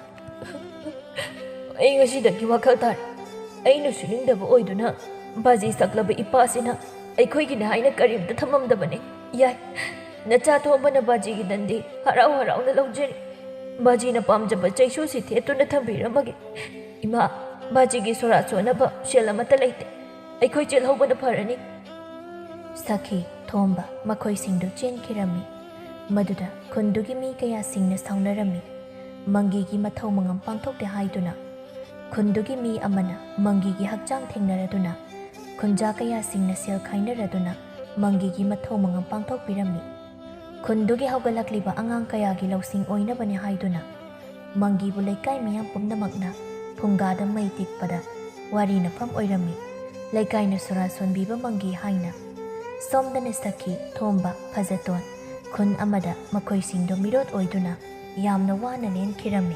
"ꯑꯩ ꯉꯁꯤꯗꯒꯤ ꯋꯥꯈꯜ ꯇꯥꯔꯦ꯫ ꯑꯩꯅ ꯁꯨꯅꯤꯡꯗꯕ ꯑꯣꯏꯗꯨꯅ ꯕꯥꯖꯤ ꯁꯛꯂꯕ ꯏꯄꯥꯁꯤꯅ ꯑꯩꯈꯣꯏꯒꯤꯅꯤ ꯍꯥꯏꯅ ꯀꯔꯤꯝꯇ ꯊꯝꯃꯝꯗꯕꯅꯤ꯫ ꯌꯥꯏ, ꯅꯆꯥ ꯊꯣꯝꯕꯅ ꯕꯥꯖꯤꯒꯤ ꯗꯟꯗꯤ ꯍꯔꯥꯎ ꯍꯔꯥꯎꯅ ꯂꯧꯖꯔꯤ꯫ ꯕꯥꯖꯤꯅ ꯄꯥꯝꯖꯕ ꯆꯩꯁꯨꯁꯤ ꯊꯦꯠꯇꯨꯅ ꯊꯝꯕꯤꯔꯝꯃꯒꯦ꯫ ꯏꯃꯥ, ꯕꯥꯖꯤꯒꯤ ꯁꯣꯔꯥ ꯁꯣꯟꯅꯕ ꯁꯦꯜ ꯑꯃꯠꯇ ꯂꯩꯇꯦ꯫ ꯑꯩꯈꯣꯏ ꯆꯦꯜꯍꯧꯕꯅ ꯐꯔꯅꯤ꯫" ꯁꯈꯤ, ꯊꯣꯝꯕ ꯃꯈꯣꯏꯁꯤꯡꯗꯨ ꯆꯦꯟꯈꯤꯔꯝꯃꯤ꯫ ꯃꯗꯨꯗ ꯈꯨꯟꯗꯨꯒꯤ ꯃꯤ ꯀꯌꯥꯁꯤꯡꯅ ꯁꯥꯎꯅꯔꯝꯃꯤ꯫ ꯃꯪꯒꯤꯒꯤ ꯃꯊꯧ ꯃꯉꯝ ꯄꯥꯡꯊꯣꯛꯇꯦ ꯍꯥꯏꯗꯨꯅ꯫ ꯈꯨꯟꯗꯨꯒꯤ ꯃꯤ ꯑꯃꯅ ꯃꯪꯒꯤꯒꯤ ꯍꯛꯆꯥꯡ ꯊꯦꯡꯅꯔꯗꯨꯅ, ꯈꯨꯟꯖꯥ ꯀꯌꯥꯁꯤꯡꯅ ꯁꯦꯜ ꯈꯥꯏꯅꯔꯗꯨꯅ ꯃꯪꯒꯤꯒꯤ ꯃꯊꯧ ꯃꯉꯝ ꯄꯥꯡꯊꯣꯛꯄꯤꯔꯝꯃꯤ꯫ ꯈꯨꯟꯗꯨꯒꯤ ꯍꯧꯒꯠꯂꯛꯂꯤꯕ ꯑꯉꯥꯡ ꯀꯌꯥꯒꯤ ꯂꯧꯁꯤꯡ ꯑꯣꯏꯅꯕꯅꯤ ꯍꯥꯏꯗꯨꯅ ꯃꯪꯒꯤꯕꯨ ꯂꯩꯀꯥꯏ ꯃꯤꯌꯥꯝ ꯄꯨꯝꯅꯃꯛꯅ ꯐꯨꯡꯒꯥꯗ ꯃꯩ ꯇꯤꯛꯄꯗ ꯋꯥꯔꯤꯅꯐꯝ ꯑꯣꯏꯔꯝꯃꯤ꯫ ꯂꯩꯀꯥꯏꯅ ꯁꯣꯔꯥ ꯁꯣꯟꯕꯤꯕ ꯃꯪꯒꯤ ꯍꯥꯏꯅ꯫ ꯁꯣꯝꯗꯅ ꯁꯈꯤ, ꯊꯣꯝꯕ, ꯐꯖꯇꯣꯟ, ꯈꯨꯟ ꯑꯃꯗ ꯃꯈꯣꯏꯁꯤꯡꯗꯨ ꯃꯤꯔꯣꯠ ꯑꯣꯏꯗꯨꯅ ꯌꯥꯝꯅ ꯋꯥꯅ ꯂꯦꯟꯈꯤꯔꯝꯃꯤ꯫